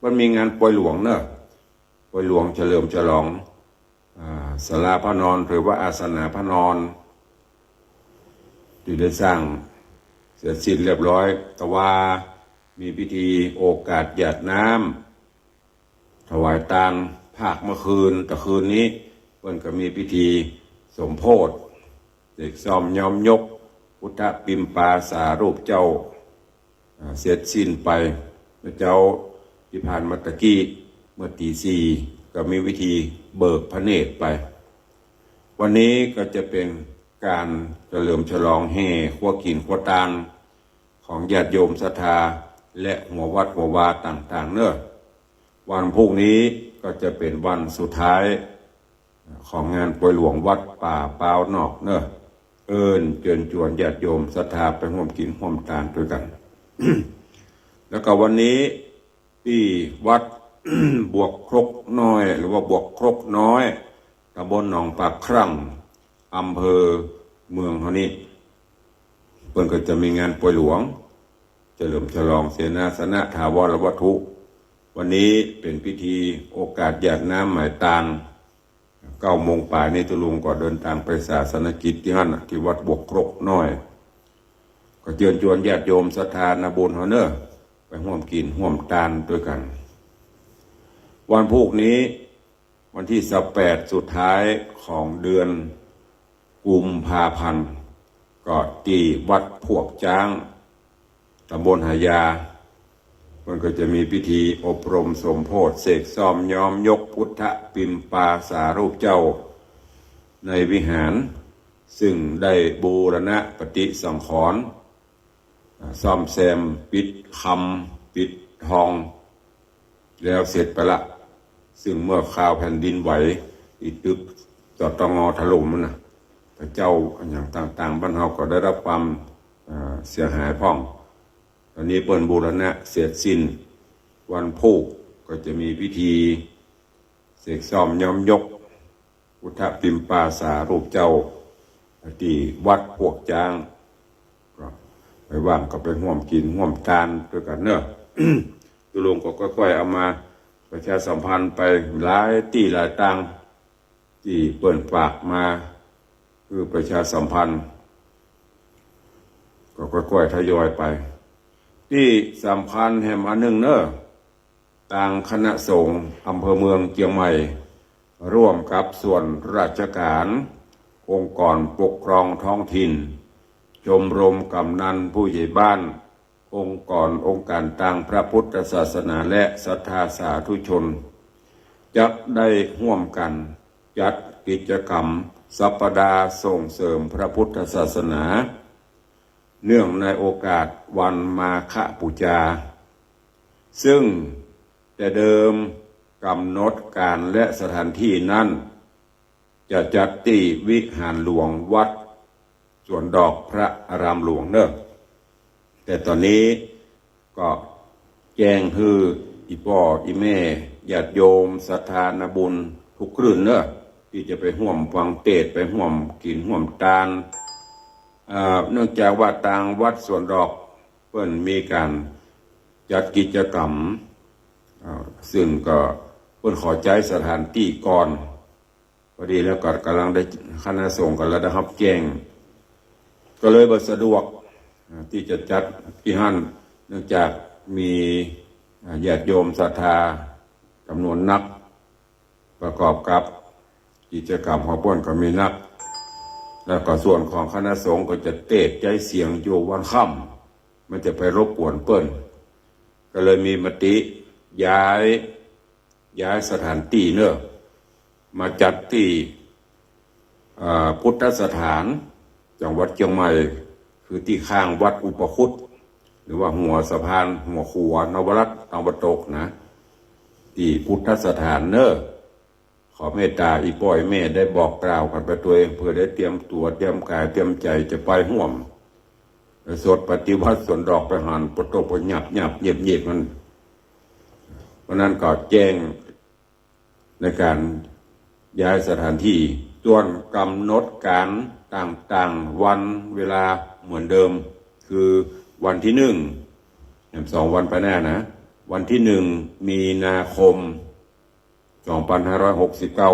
มันมีงานปอยหลวงเนาะ ปอยหลวงเฉลิมฉลอง อ่า ศาลาพระนอน หรือว่าอาสนะพระนอน ตี้ได้สร้างเสร็จสิ้นเรียบร้อย แต่ว่ามีพิธีโอกาสหยาดน้ำ ถวายตานภาคเมื่อคืน แต่คืนนี้เปิ้นก็มีพิธีสมโภช เสกซ่อมย้อมยกพุทธปิมปาสารูปเจ้า อ่า เสร็จสิ้นไป เมื่อเจ๊าตี้ผ่านมาตะกี้ เมื่อตี๋สี่ ก็มีพิธีเบิกพระเนตรไป วันนี้ก็จะเป๋นก๋านเฉลิมฉลองแห่ครัวกิ๋นครัวตาน ของญาติโยมศรัทธา และหัววัดหัววาต่างๆ เนาะ วันพรุ่งนี้ก็จะเป๋นวันสุดท้าย ของงานปอยหลวงวัดป่าป๊าวนอกเนาะ เอิ้นเจิญจวนญาติโยมศรัทธาไปฮ่วมกิ๋นฮ่วมตานตวยกั๋น แล้วก็วันนี้ตี้วัด บวกครกน้อย หรือว่าบวกครกน้อย ต๋ำบลหนองปากครั่ง อำเภอเมืองเฮานี้ เปิ้นก็จะมีงานปอยหลวง เฉลิมฉลองเสนาสนะถาวรวัตถุ วันนี้เป๋นพิธีโอกาสหยาดน้ำหมายตาน เก้าโมงป๋ายนี้ตุ๊ลุงก็เดินตางไปศาสนกิจตี้หั้นน่ะ ตี้วัดบวกครกน้อย ก็เจิญจวนญาติโยมศรัทธานาบุญเฮาเนาะ ไปฮ่วมกิ๋นฮ่วมตานตวยกั๋น วันพูกนี้ วันตี้สิบแปดสุดท้ายของเดือนกุมภาพันธ์ ก็ตี้วัดพวกจ๊าง ต๋ำบลหายา มันก็จะมีพิธีอบรมสมโภชน์ เสกซ่อมย้อมยกพุทธปิมปาสารูปเจ้าในวิหาร ซึ่งได้บูรณะปฏิสังขรณ์ อ่า ซ่อมแซม ปิดคำ ปิดทอง แล้วเสร็จไปละ ซึ่งเมื่อคราวแผ่นดินไหว ตี้ตึก ตตง ถล่มนั่นน่ะ พระเจ้าอะหยังต่างๆ บ้านเฮาก็ได้รับความ อ่า เสียหายพ่อง ต๋อนนี้เปิ้นบูรณะเสร็จสิ้น วันพูกก็จะมีพิธีเสกซ่อมย้อมยก พุทธปิมปาสารูปเจ้า ตี้วัดพวกจ๊าง ก็ไปว่างก็ไปฮ่วมกิ๋นฮ่วมตานตวยกั๋นเนาะ ตุ๊ลุงก็ก้อยๆ เอามาประชาสัมพันธ์ไปหลายตี้หลายตาง ตี้เปิ้นฝากมา คือประชาสัมพันธ์ ก็ก้อยๆ ทยอยไป ตี้สำคัญแหมอันนึ่งเนาะ ตางคณะสงฆ์อำเภอเมืองเจียงใหม่ ร่วมกับส่วนราชการ องค์กรปกครองท้องถิ่น ชมรมกำนันผู้ใหญ่บ้าน องค์กรองค์การตางพระพุทธศาสนาและศรัทธาสาธุชน จักได้ฮ่วมกั๋นจัดกิจกรรมสัปดาห์ส่งเสริมพระพุทธศาสนา เนื่องในโอกาสวันมาฆบูชา ซึ่งแต่เดิมกำหนดการและสถานที่นั้น จะจัดตี้วิหารหลวงวัดสวนดอกพระอารามหลวงเนาะ แต่ต๋อนนี้ก็แจ้งหื้ออี่ป้ออี่แม่ญาติโยมศรัทธานาบุญทุกครื่นเนาะ ตี้จะไปฮ่วมฟังเตสน์ ไปฮ่วมกิ๋นฮ่วมตาน อ่า เนื่องจากว่าตางวัดสวนดอกเปิ้นมีก๋านจัดกิจกรรม อ่า ซึ่งก็เปิ้นขอใจ๊สถานตี้ก่อน พอดีแล้วก็ก่ำลังได้ คณะสงฆ์ก็เลยได้ฮับแจ้ง ก็เลยบ่สะดวก อ่า ตี้จะจัดตี้หั้น เนื่องจากมี อ่า ญาติโยมศรัทธาจ๋ำนวนนัก ประกอบกับกิจกรรมของเปิ้นก็มีนัก แล้วก็ส่วนของคณะสงฆ์ก็จะเตสน์ใจ๊เสียงอยู่วันค่ำ มันจะไปรบกวนเปิ้น ก็เลยมีมติย้าย ย้ายสถานตี้เนาะ มาจัดตี้ อ่า พุทธสถานจังหวัดเจียงใหม่ คือตี้ข้างวัดอุปคุต หรือว่าหัวสะพาน หัวขัวนวรัตน์ตะวันตกนะ ตี้พุทธสถานเนาะ ขอเมตตาอี่ป้ออี่แม่ได้บอกกล่าวกั๋นไปตวย เปื้อได้เตรียมตั๋ว เตรียมก๋าย เตรียมใจ๋จะไปฮ่วม สวดปฏิวัติสวนดอกไปหั้น ปะโตะปะหยับหยับเย็บเย็บมัน เพราะนั้นก็แจ้งในก๋านย้ายสถานตี้ ส่วนก๋ำหนดก๋านต่างๆ วันเวลาเหมือนเดิม คือวันตี้นึ่ง แหมสองวันไปแน่นะ วันตี้นึ่ง มีนาคม สองปันห้าร้อยหกสิบเก้า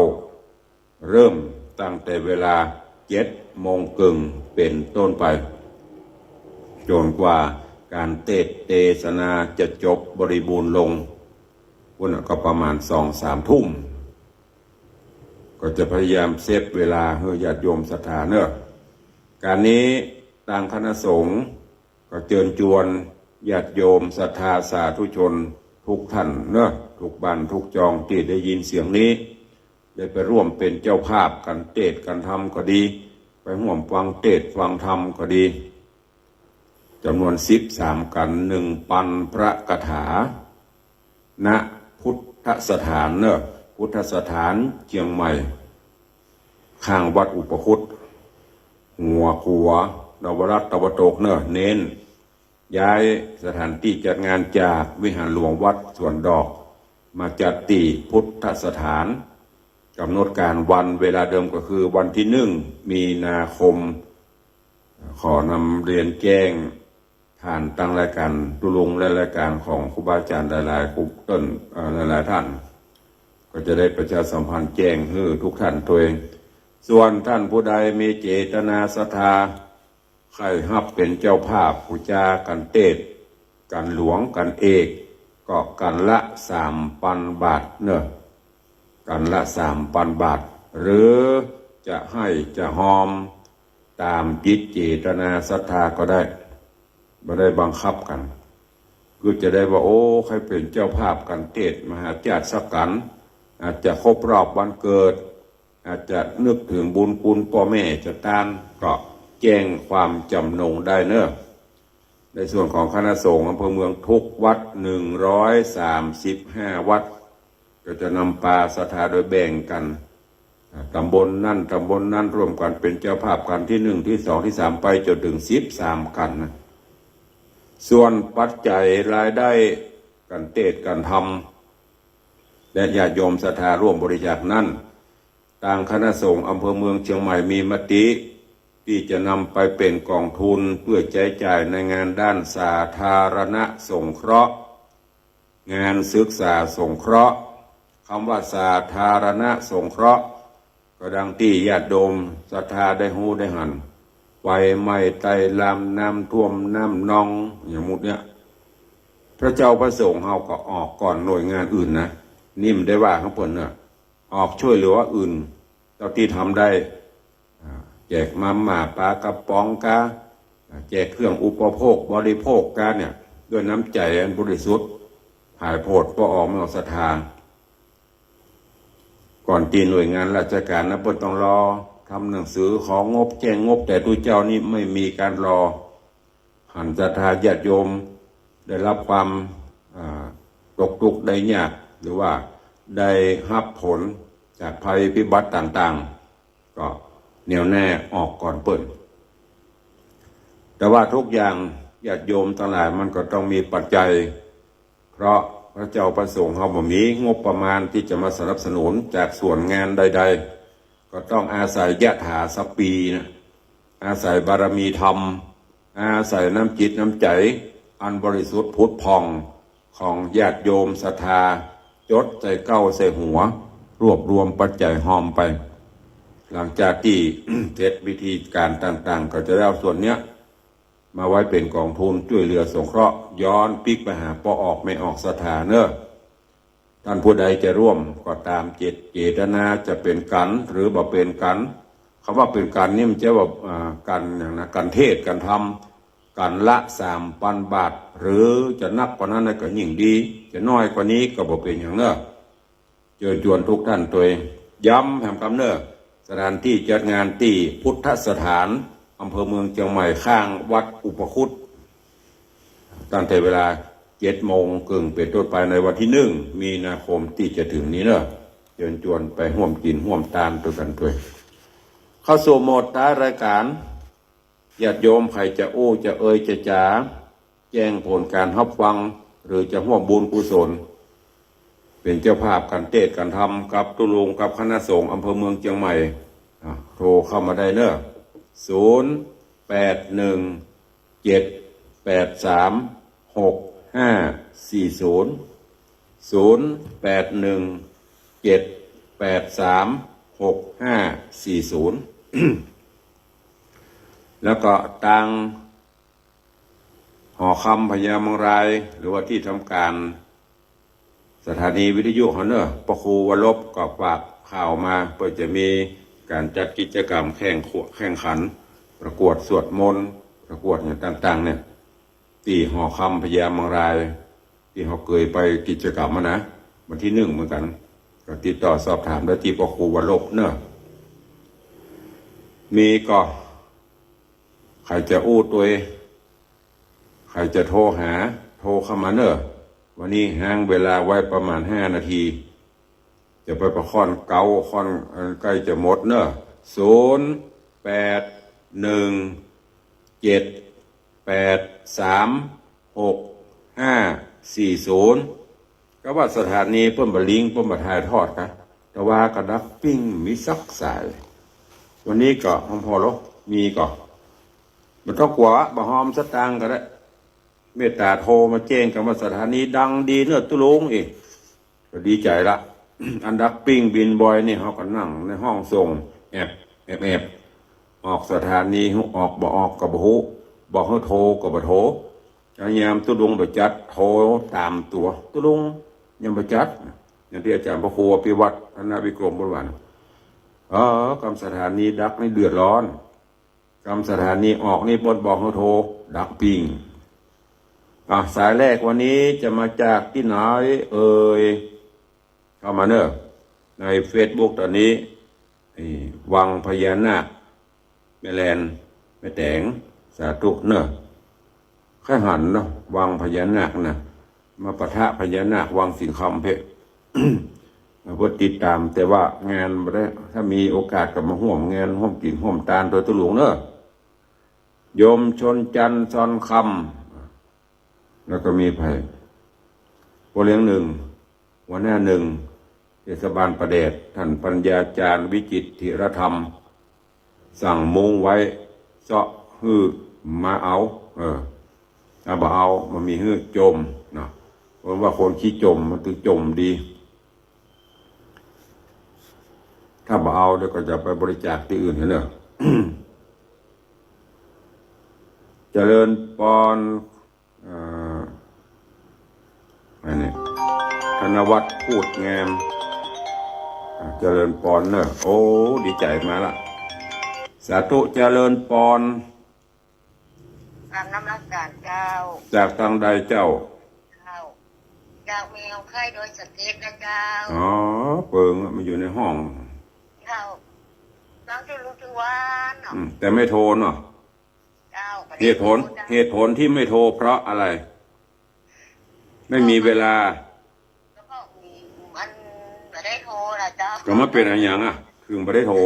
เริ่มตั้งแต่เวลาเจ็ดโมงเกิ่งเป๋นต้นไป จ๋นกว่าก๋านเตสน์เตสนาจะจบบริบูรณ์ลง พุ้นน่ะก็ประมาณสองสามทุ่ม ก็จะพยายามเซฟเวลาหื้อญาติโยมศรัทธาเนาะ ก๋านนี้ตางคณะสงฆ์ ก็เจิญจวนญาติโยมศรัทธาสาธุชนทุกท่านเนาะ ทุกบ้านทุกจองตี้ได้ยินเสียงนี้ ได้ไปร่วมเป๋นเจ้าภาพก๋านเตสน์ก๋านธรรมก็ดี ไปฮ่วมฟังเตสน์ฟังธรรมก็ดี จ๋ำนวนสิบสามกั๋น หนึ่งปันพระคาถา ณ พุทธสถานเนาะ พุทธสถานเจียงใหม่ ข้างวัดอุปคุต หัวขัวนวรัตน์ตะวันตกเนาะ เน้นย้ายสถานตี้จัดงานจากวิหารหลวงวัดสวนดอก มาจัดตี้พุทธสถาน ก๋ำหนดก๋านวันเวลาเดิมก็คือวันตี้นึ่ง มีนาคม ขอนำเรียนแจ้งผ่านตางรายก๋านตุ๊ลุงและรายก๋านของครูบาอาจ๋ารย์หลายๆ ครูเปิ้น เอ่อ หลายๆ ท่าน ก็จะได้ประชาสัมพันธ์แจ้งหื้อทุกท่านตวย ส่วนท่านผู้ใดมีเจตนาศรัทธา ใค่ฮับเป๋นเจ้าภาพบูชาก๋านเตสน์ ก๋านหลวง ก๋านเอก ก็ก๋านละสามปันบาทเนาะ ก๋านละสามปันบาท หรือจะไห้จะฮอม ต๋ามจิตเจตนาศรัทธาก็ได้ บ่ได้บังคับกั๋น คือจะได้ว่า โอ้ ใค่เป๋นเจ้าภาพกั๋นเตศน์มหาชาติสักกั๋น อาจจะครบรอบวันเกิด อาจจะนึกเถิงบุญคุณป้อแม่จาตาน ก็แจ้งความจ๋ำนงได้เนาะ ในส่วนของคณะสงฆ์อำเภอเมืองทุกวัด หนึ่งร้อยสามสิบห้าวัด ก็จะนำปาศรัทธาโดยแบ่งกั๋น อ่า ต๋ำบลนั้นต๋ำบลนั้นร่วมกั๋นเป๋นเจ้าภาพกั๋นตี้หนึ่งตี้สองตี้สามไปจ๋นเถิงสิบสามกั๋นนะ ส่วนปัจจัยรายได้กั๋นเตศน์กั๋นธรรม และญาติโยมศรัทธาร่วมบริจาคนั้น ตางคณะสงฆ์อำเภอเมืองเจียงใหม่มีมติ ตี้จะนำไปเป๋นก๋องทุนเปื้อใจ๊จ่ายในงานด้านสาธารณสงเคราะห์ งานศึกษาสงเคราะห์ กำว่าสาธารณสงเคราะห์ ก็ดังตี้ญาติโยมศรัทธาได้ฮู้ได้หัน ไฟไหม้ไต้ลาม น้ำท่วมน้ำนอง อย่างหมู่เนี้ย พระเจ้าพระสงฆ์เฮาก็ออกก่อนหน่วยงานอื่นนะ นี่บ่ได้ว่าของเปิ้นเนาะ ออกช่วยเหลืออื่น เต้าตี้ทำได้ อ่า แจกมาม่าปลากระป๋องกา อ่า แจกเครื่องอุปโภคบริโภคกาเนี่ย ด้วยน้ำใจ๋อันบริสุทธิ์ ผายโผดป้อออกแม่ออกศรัทธา ก่อนตี้หน่วยงานราชก๋านนะ เปิ้นต้องรอทำหนังสือของบ แจ้งงบ แต่ตุ๊เจ้านี้ไม่มีก๋านรอ หันศรัทธาญาติโยมได้รับความ อ่า ตกทุกข์ได้ยาก หรือว่าได้ฮับผลจากภัยพิบัติต่างๆ ก็แน่วแน่ออกก่อนเปิ้น แต่ว่าทุกอย่างญาติโยมตังหลายมันก็ต้องมีปัจจัย เพราะพระเจ้าพระสงฆ์เฮาบ่มีงบประมาณตี้จะมาสนับสนุนจากส่วนงานใดๆ ก็ต้องอาศัยยะถาสะปีนะ อาศัยบารมีธรรม อาศัยน้ำจิตน้ำใจ๋อันบริสุทธิ์ผุดผ่องของญาติโยมศรัทธา จดใส่เก๊าใส่หัว รวบรวมปัจจัยฮอมไป หลังจากตี้ เสร็จพิธีก๋านต่างๆ ก็จะได้เอาส่วนเนี้ย มาไว้เป๋นก๋องทุนจ้วยเหลือสงเคราะห์ ย้อนปิ๊กไปหาป้อออกแม่ออกศรัทธาเนาะ ต้านผู้ใดจะร่วมก็ต๋ามเจต เจตนาจะเป๋นกั๋นหรือบ่เป๋นกั๋น กำว่าเป๋นกั๋นนี่มันจะว่า อ่า กั๋นอย่างนะ กั๋นเทศน์กั๋นธรรม กั๋นละสามปันบาท หรือจะนักกว่านั้นก็ยิ่งดี จะน้อยกว่านี้ก็บ่เป๋นหยังเนาะ เจิญจวนทุกต้านตวย ย้ำแหมกำเนาะ สถานตี้จัดงานตี้พุทธสถาน อำเภอเมืองเจียงใหม่ ข้างวัดอุปคุต ตั้งแต่เวลาเจ็ดโมงเกิ่งเป๋นต้นไปในวันตี้หนึ่งมีนาคมตี้จะเถิงนี้เนาะ เจิญจวนไปฮ่วมกิ๋นฮ่วมตานตวยกั๋นตวย เข้าสู่โหมดท้ายรายก๋าน ญาติโยมใผจะอู้จะเอ่ยจะจ๋า แจ้งผลก๋านฮับฟัง หรือจะฮ่วมบุญกุศล เป๋นเจ้าภาพกั๋นเตศน์กั๋นธรรมกับตุ๊ลุงกับคณะสงฆ์อำเภอเมืองเจียงใหม่ อ่ะ โทรเข้ามาได้เนาะ ศูนย์ แปด หนึ่ง เจ็ด แปด สาม หก ห้า สี่ ศูนย์ ศูนย์ แปด หนึ่ง เจ็ด แปด สาม หก ห้า สี่ ศูนย์ แล้วก็ตางหอคำพญามังราย หรือว่าตี้ทำก๋านสถานีวิทยุเฮาเนาะ พระครูวรบก็ฝากข่าวมา เปิ้นจะมีก๋านจัดกิจกรรมแข่งขัน ประกวดสวดมนต์ ประกวดอย่างต่างๆ เนี่ย ตี้หอคำพญามังราย ตี้เฮาเกยไปกิจกรรมมานะ วันตี้หนึ่งเหมือนกั๋น ก็ติดต่อสอบถามได้ตี้พระครูวรบเนาะ มีก่อ ใผจะอู้ตวย ใผจะโทรหา โทรเข้ามาเนาะ วันนี้ห้างเวลาไว้ประมาณห้านาที จะไปประค่อนเก๊าค่อน เอ่อ ใก้จะหมดเนาะ ศูนย์ แปด หนึ่ง เจ็ด แปด สาม หก ห้า สี่ ศูนย์ กำว่าสถานีเปิ้นบ่ลิงก์ เปิ้นบ่ถ่ายทอดกา แต่ว่าก็ดักปิ้งมีสักสาย วันนี้ก็หอมพอลอ มีก่อ บ่ต้องกั๋ว บ่หอมสตางค์ก็ได้ เมตต๋าโทรมาแจ้งกำว่าสถานีดังดีเนาะตุ๊ลุง เอ้ย ก็ดีใจ๋ละ อันดักปิ้งบินบ่อยนี่ เฮาก็นั่งในห้องส่ง แอบ แอบ แอบ ออกสถานี ออกบ่ออกก็บ่ฮู้ บอกหื้อโทรก็บ่โทร ยามตุ๊ลุงบ่จัด โทรต๋ามตั๋ว ตุ๊ลุงยังบ่จัด อย่างตี้อาจ๋ารย์พระครูอภิวัฒน์ ธนวิกรม เปิ้นว่า เออ กำสถานีดักนี่เดือดร้อน กำสถานีออกนี่บ่นบอกหื้อโทร ดักปิ้ง อ่ะ สายแรกวันนี้จะมาจากตี้ไหนเอ่ย เข้ามาเน่อ ในเฟซบุ๊กต๋อนนี้ นี่ วังพญานาค แม่แลน แม่แต๋ง สาธุเน่อ ใค่หันเนาะ วังพญานาคนะ มาปะทะพญานาควังสิงห์คำเพ่น เพื่อติดต๋าม แต่ว่างานบ่ได้ ถ้ามีโอกาสก็มาฮ่วมงาน ฮ่วมกิ๋นฮ่วมตานตวยตุ๊ลุงเน่อ โยมชนจันทร์ ซอนคำ แล้วก็มีใผ ป้อเลี้ยงหนึ่ง หัวหน้าหนึ่ง เทศบาลป่าแดด ท่านปัญญาจารย์ วิจิตรธีรธรรม สั่งมุ้งไว้ เซาะหื้อมาเอา เออ ถ้าบ่เอา บ่มีหื้อจมเนาะ เพราะว่าคนขี้จมมันตึงจมดี ถ้าบ่เอาเดี๋ยวก็จะไปบริจาคตี้อื่นหั้นเน่อ เจริญปอน เอ่อ อันนี้ ธนวัฒน์ พูดงาม อ่า เจริญปอนเน่อ โอ้ ดีใจ๋มาละ สาธุ เจริญปอน กราบนมัสการเจ้า จากตางใดเจ้า เจ้า จากเมืองไคโดยสะเก็ดนะเจ้า อ๋อ เปิงอะ มันอยู่ในห้อง เจ้า ฟังทุกลูกทุกวันเนาะ อืม แต่ไม่โทรเนาะ เจ้า เหตุผล เหตุผลที่ไม่โทรเพราะอะไร ไม่มีเวลา ก็มี มันบ่ได้โทรล่ะเจ้า ก็มันเป๋นอะหยังอะ คือบ่ได้โทร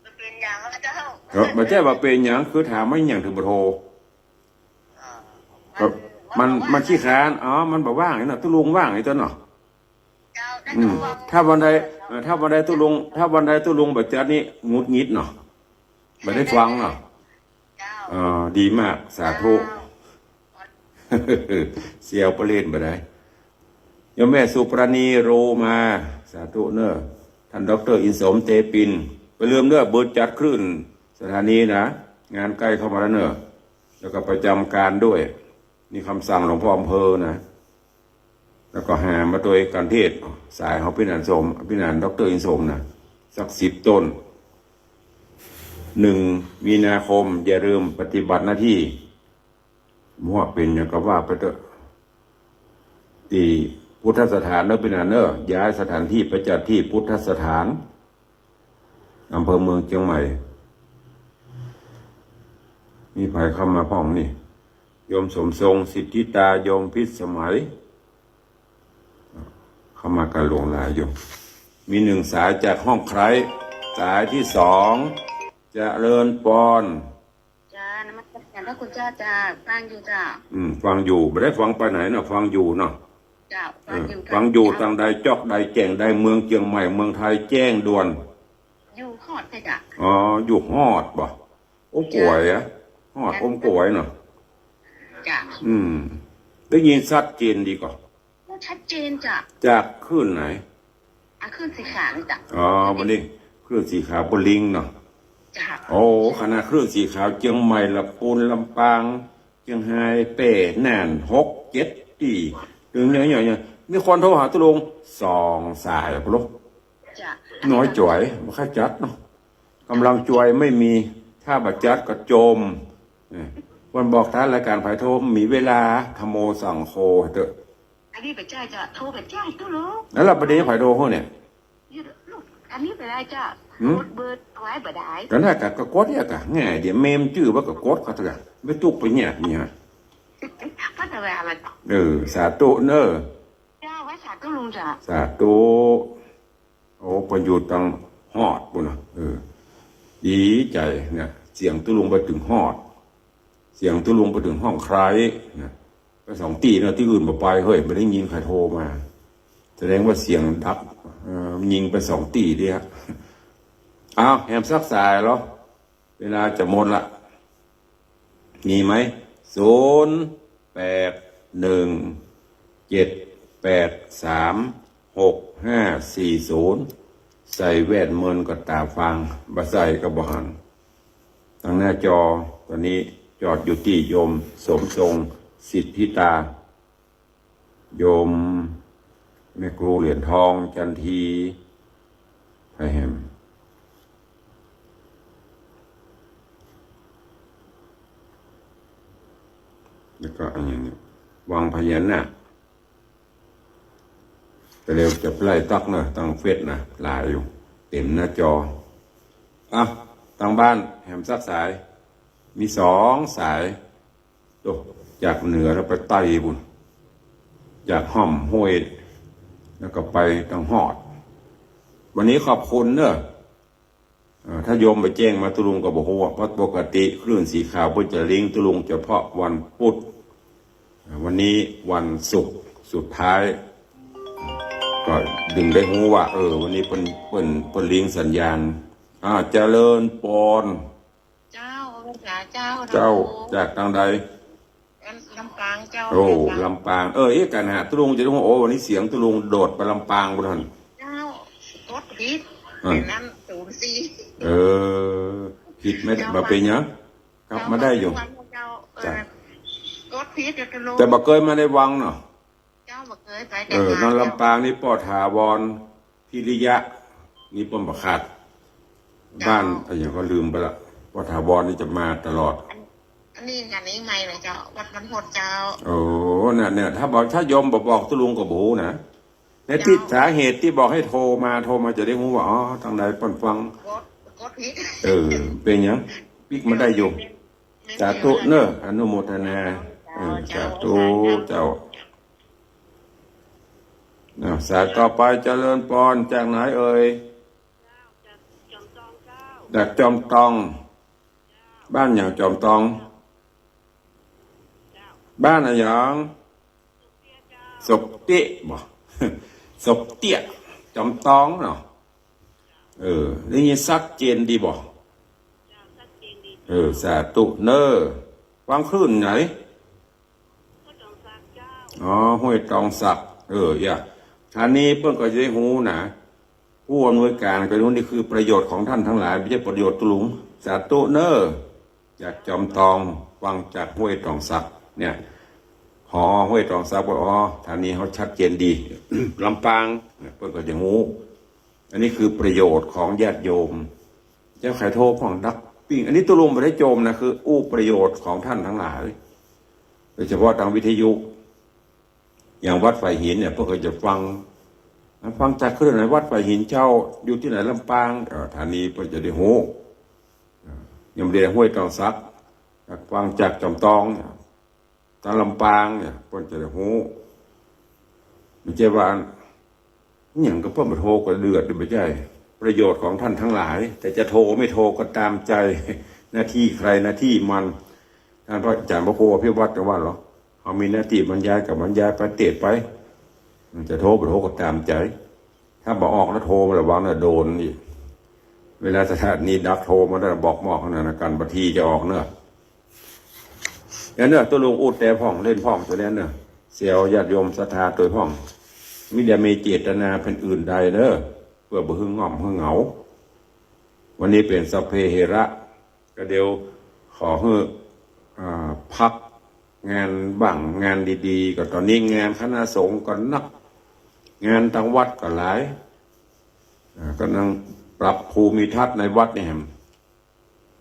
มันเป๋นหยังล่ะเจ้า ก็บ่ใจ้ว่าเป๋นหยัง คือถามว่าหยังถึงบ่โทร อ่า ก็มัน มันขี้คร้าน อ๋อ มันบ่ว่างนี่เนาะ ตุ๊ลุงว่างนี่ตั๊วเนาะ เจ้า อืม ถ้าวันใด เอ่อ ถ้าวันใดตุ๊ลุง ถ้าวันใดตุ๊ลุงบ่จัดนี่หงุดหงิดเนาะ บ่ได้ฟังเนาะ เจ้า เอ่อ ดีมาก สาธุ เจ้า เสี่ยวประเล่นบ่ได้ โยมแม่สุปราณีโรมา สาธุเน่อ ท่านด็อกเตอร์อินสม เตปิน บ่าลืมเน่อ บ่าจัดคลื่นสถานีนะ งานใก้เข้ามาแล้วเน่อ แล้วก็ประจำการด้วย นี่กำสั่งหลวงพ่ออำเภอนะ แล้วก็หามาตวยกั๋นเทศน์ สายของปี้หนานสม ปี้หนานด็อกเตอร์อินสมนะ สักสิบต้น หนึ่งมีนาคม อย่าลืมปฏิบัติหน้าตี้ บ่าเป๋นหยังก็ว่าไปเต๊อะ ตี้พุทธสถานเน่อ ปี้หนานเน่อ ย้ายสถานตี้ไปจัดตี้พุทธสถาน อำเภอเมืองเจียงใหม่ มีใผเข้ามาพ่องนี่ โยมสมทรง สิทธิตา โยมพิสมัย เข้ามากั๋นหลวงหลายอยู่ มีหนึ่งสายจากห้องใคร่ สายตี้สอง เจริญปอน เจ้า นมัสการพระคุณเจ้า เจ้า ฟังอยู่เจ้า อืม ฟังอยู่ บ่ได้ฟังไปไหนเนาะ ฟังอยู่เนาะ เจ้า ฟังอยู่ เออ เจ้า ฟังอยู่ เจ้า ตางใด จ๊อกใด แก่งใด เมืองเจียงใหม่ เมืองไทย แจ้งด่วน อยู่ฮอดเจ้า อ๋อ อยู่ฮอดบ่ โอ้ เจ้า ก๋วยอะ ฮอด เจ้า โอ้ ก๋วยเนาะ เจ้า อืม ได้ยินชัดเจนดีก่อ ชัดเจนเจ้า จากคลื่นไหน อ่ะ คลื่นสีขาวนี่เจ้า อ๋อ บ่าลิง คลื่นสีขาว บ่าลิงเนาะ เจ้า โอ้ ขนาดคลื่นสีขาว เจียงใหม่ ละปูน ลำปาง เจียงฮาย แป้ น่าน หกเจ็ดตี้ ตึงเนี่ย เนี่ย เนี่ย มีคนโทรหาตุ๊ลุงสองสาย บ่ฮู้ เจ้า น้อยจ๋อย บ่ใค่จัดเนาะ ก๋ำลังจวยไม่มี ถ้าบ่จัดก็จม เนี่ย วันบอกท้ายรายการ ใผโทร มีเวลา ธัมโม สังโฆ เต๊อะ อันนี้บ่ใจ้เจ้า โทรบ่ใจ้ตุ๊ลุง แล้วบัดนี้ใผโทรหื้อเนี่ย อันนี้บ่ได้เจ้า หืม กดเบอร์ไว้บ่ได้ ก็นั่นก็ ก็กดเนี่ยก็ ง่ายเดียว เมมจื้อไว้ก็กดเข้าเต๊อะ บ่ตุ๊กไปเนี่ย เนี่ย ก็จะว่าอะไร เออ สาธุเน่อ เจ้า ไว้สาตุ๊ลุงเจ้า สาธุ โอ้ เปิ้นอยู่ตางฮอดปู้นน่ะ เออ ดีใจ๋เนี่ย เสียงตุ๊ลุงไปเถิงฮอด เสียงตุ๊ลุงไปเถิงห้องใคร่เนี่ย ไปสองตี้เนาะ ตี้อื่นบ่ไป เฮ้ย บ่ได้ยินใผโทรมา แสดงว่าเสียงดัง เอ่อ ยิงไปสองตี้เดียว อ้าว แหมสักสายเหรอ เวลาจะหมดละ มีไหม ศูนย์แปดหนึ่งเจ็ดแปดสามหกห้าสี่ศูนย์ ใส่แว่นเมินก็ต๋าฟาง บ่ใส่ก็บ่หัน ตางหน้าจอ ต๋อนนี้จอดอยู่ตี้โยมสมทรง สิทธิตา โยมแม่ครูเหรียญทอง จันที ไผแหม แล้วก็อันนี้ วังพญานาค แต่เดี๋ยวจะไล่ตักนะ ตางเฟซนะ หลายอยู่ เต็มหน้าจอ อ่ะ ตางบ้านแหมสักสาย มีสองสาย โอ้ จากเหนือแล้วไปใต้บุญ จากฮ่อมห้วย แล้วก็ไปตางฮอด วันนี้ขอบคุณเนอะ เอ่อ ถ้าโยมไปแจ้งมาตุ๊ลุงก็บ่ฮู้อะ เพราะปกติคลื่นสีขาวเปิ้นจะลิงก์ตุ๊ลุงเฉพาะวันพุธ อ่า วันนี้วันศุกร์สุดท้าย ก็จึงได้ฮู้ว่า เออ วันนี้เปิ้น เปิ้น เปิ้นลิงก์สัญญาณ อ่า เจริญปอน เจ้า องศาเจ้า เจ้า เจ้า จากตางใด ลำปางเจ้า โอ้ ลำปาง ลำปาง เออ เอ๊ะ กั๋นหาตุ๊ลุงจะได้ฮู้ โอ้ วันนี้เสียงตุ๊ลุงโดดไปลำปางบุญหัน เจ้า กดผิด อ่า เป็นนั้นศูนย์สี่ เออ ผิดไม่ เจ้า บ่าเป๋นหยัง กลับมาได้อยู่ เจ้า เออ จ้ะ กดผิดอยู่ตุ๊ลุง แต่บ่าเกยมาในวังเนาะ เจ้า บ่าเกยไป เออ แต่ นอนลำปางนี่ป้อถาวร พิริยะ นี่เปิ้นบ่ขาด เจ้า บ้านอะหยังก็ลืมไปละ ป้อถาวรนี่จะมาตลอด อัน อันนี้ อันนี้ใหม่เลยเจ้า วัดบรรพตเจ้า โอ้ เนี่ย เนี่ย ถ้าบอก ถ้าโยมบ่บอกตุ๊ลุงก็บ่ฮู้นะ ในที่ เจ้า สาเหตุตี้บอกให้โทรมา โทรมาจะได้ฮู้ว่า อ๋อ ตางใดเปิ้นฟัง กด กดผิด เออ เป๋นหยัง ปิ๊กมาได้อยู่ ไม่มี สาธุเนอะ อนุโมทนา เจ้า เออ เจ้า สาธุ สาธุ เจ้า อ่ะ สายต่อไป เจริญปอน จากไหนเอ่ย จากจอมตอง บ้านหยังจอมตอง บ้านอะหยัง ศพเตี้ยบ่ ศพเตี้ย จอมตองเนาะ เออ ได้ยินชัดเจนดีบ่ เออ สาธุเนอะ ฟังคลื่นไหน อ๋อ ห้วยตองสัก เออ อย่า อันนี้เปิ้นก็จะได้ฮู้นะ ผู้อำนวยการก็รู้ นี่คือประโยชน์ของท่านทั้งหลาย ไม่ใช่ประโยชน์ตุ๊ลุง สาธุเนอะ จากจอมตอง ฟังจากห้วยตองสัก เนี่ย ผอ.ห้วยตองสักว่า อ๋อ ทางนี้เขาชัดเจนดี ลำปาง เนี่ย เปิ้นก็จะฮู้ อันนี้คือประโยชน์ของญาติโยม เจ้าใครโทรพ่องดักปิ้ง อันนี้ตุ๊ลุงบ่ได้โจมนะ คืออู้ประโยชน์ของท่านทั้งหลาย โดยเฉพาะตางวิทยุ อย่างวัดฝายหินเนี่ย เปิ้นก็จะฟัง ฟังจากคลื่นไหน วัดฝายหินเจ้า อยู่ตี้ไหน ลำปาง เอ่อ ทางนี้เปิ้นจะได้ฮู้ เอ่อ ยังบ่ได้ห้วยตองสัก ฟังจากจอมตองเนี่ย ตางลำปางเนี่ย เปิ้นจะได้ฮู้ บ่ใจ้ว่า หยังก็เปิ้นบ่โทรก็เดือด บ่ใจ้ ประโยชน์ของท่านทั้งหลาย แต่จะโทรไม่โทรก็ตามใจ หน้าตี้ใครหน้าตี้มัน ต้านพระอาจ๋ารย์พระครูอภิวัตรก็ว่าหรอก เฮามีหน้าตี้บรรยายก็บรรยายไปเตศน์ไป จะโทรบ่โทรก็ตามใจ๋ ถ้าบ่ออกแล้วโทรมาระวังนะโดนอีก เวลาสถานีดักโทรมาแล้วบอกมอบขนาดนั้น กั๋นบ่าทีจะออกเนาะ อย่างเนาะ ตุ๊ลุงอู้แต่พ่องเล่นพ่องตวยแล้วเนาะ เสียญาติโยมศรัทธาตวยพ่อง มิได้มีเจตนาเป๋นอื่นใดเนาะ เปื้อบ่หื้อง่อมหื้อเหงา วันนี้เป๋นสัพเพเหระ ก็เดี๋ยวขอหื้อ อ่า พักงานบ้าง งานดีๆ ก็ต๋อนนี้งานคณะสงฆ์ก็นัก งานตางวัดก็หลาย อ่า ก็นั่งปรับภูมิทัศน์ในวัดเนี่ยแหม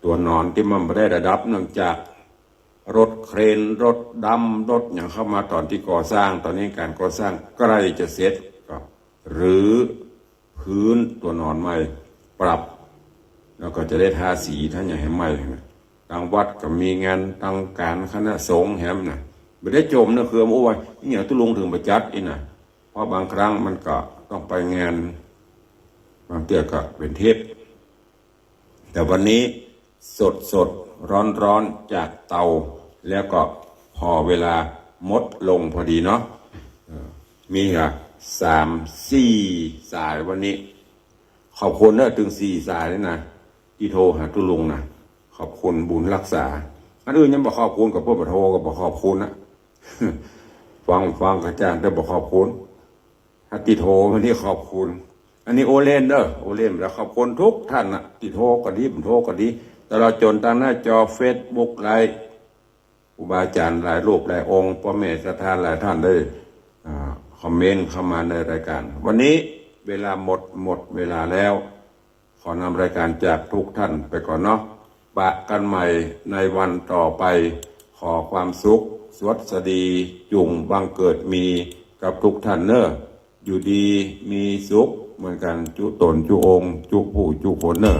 ตั๋วนอนตี้มันบ่ได้ระดับ เนื่องจากรถเครน รถดำ รถหยังเข้ามาต๋อนตี้ก่อสร้าง ต๋อนนี้ก๋านก่อสร้างใก้จะเสร็จ ก็รื้อ พื้นตั๋วนอนใหม่ ปรับ แล้วก็จะได้ทาสี ทาหยังหื้อใหม่นะ ตางวัดก็มีงาน ตางก๋านคณะสงฆ์แหมนะ บ่ได้โจมนะ คือว่า โอ้ย อิหยังตุ๊ลุงเถิงบ่จัดอี้นะ เพราะบางครั้งมันก็ต้องไปงาน บางเตื้อก็เป๋นเทศน์ แต่วันนี้สดๆ ร้อนๆ จากเตา แล้วก็ผ่อเวลาหมดลงพอดีเนาะ เออ มีอะ สามสี่สายวันนี้ ขอบคุณเนาะ เถิงสี่สายเลยนะ ตี้โทรหาตุ๊ลุงนะ ขอบคุณบุญรักษา อันอื่นยังบ่ขอบคุณ ก็เปิ้นบ่โทรก็บ่ขอบคุณนะ ฟัง ฟังกระจ่างแต่บ่ขอบคุณ ถ้าตี้โทรมานี่ขอบคุณ อันนี้โอเล่นเนาะ โอเล่น แล้วขอบคุณทุกท่านนะ ตี้โทรก็ดี บ่โทรก็ดี ตลอดจ๋นตางหน้าจอเฟซบุ๊กไลฟ์ ครูบาอาจ๋ารย์หลายรูปหลายองค์ ป้อแม่ศรัทธาหลายท่านได้ อ่า คอมเมนต์เข้ามาในรายการ วันนี้เวลาหมด หมดเวลาแล้ว ขอนำรายการจากทุกท่านไปก่อนเนาะ ปะกันใหม่ในวันต่อไป ขอความสุข สวัสดี จุ่งบังเกิดมีกับทุกท่านเน่อ อยู่ดีมีสุขเหมือนกัน จุต๋นจุองค์ จุผู้จุคนเน่อ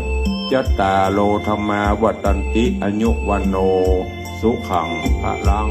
จัตตาโร ธัมมา วัฑฒันติ อายุ วัณโณ สุขัง พลัง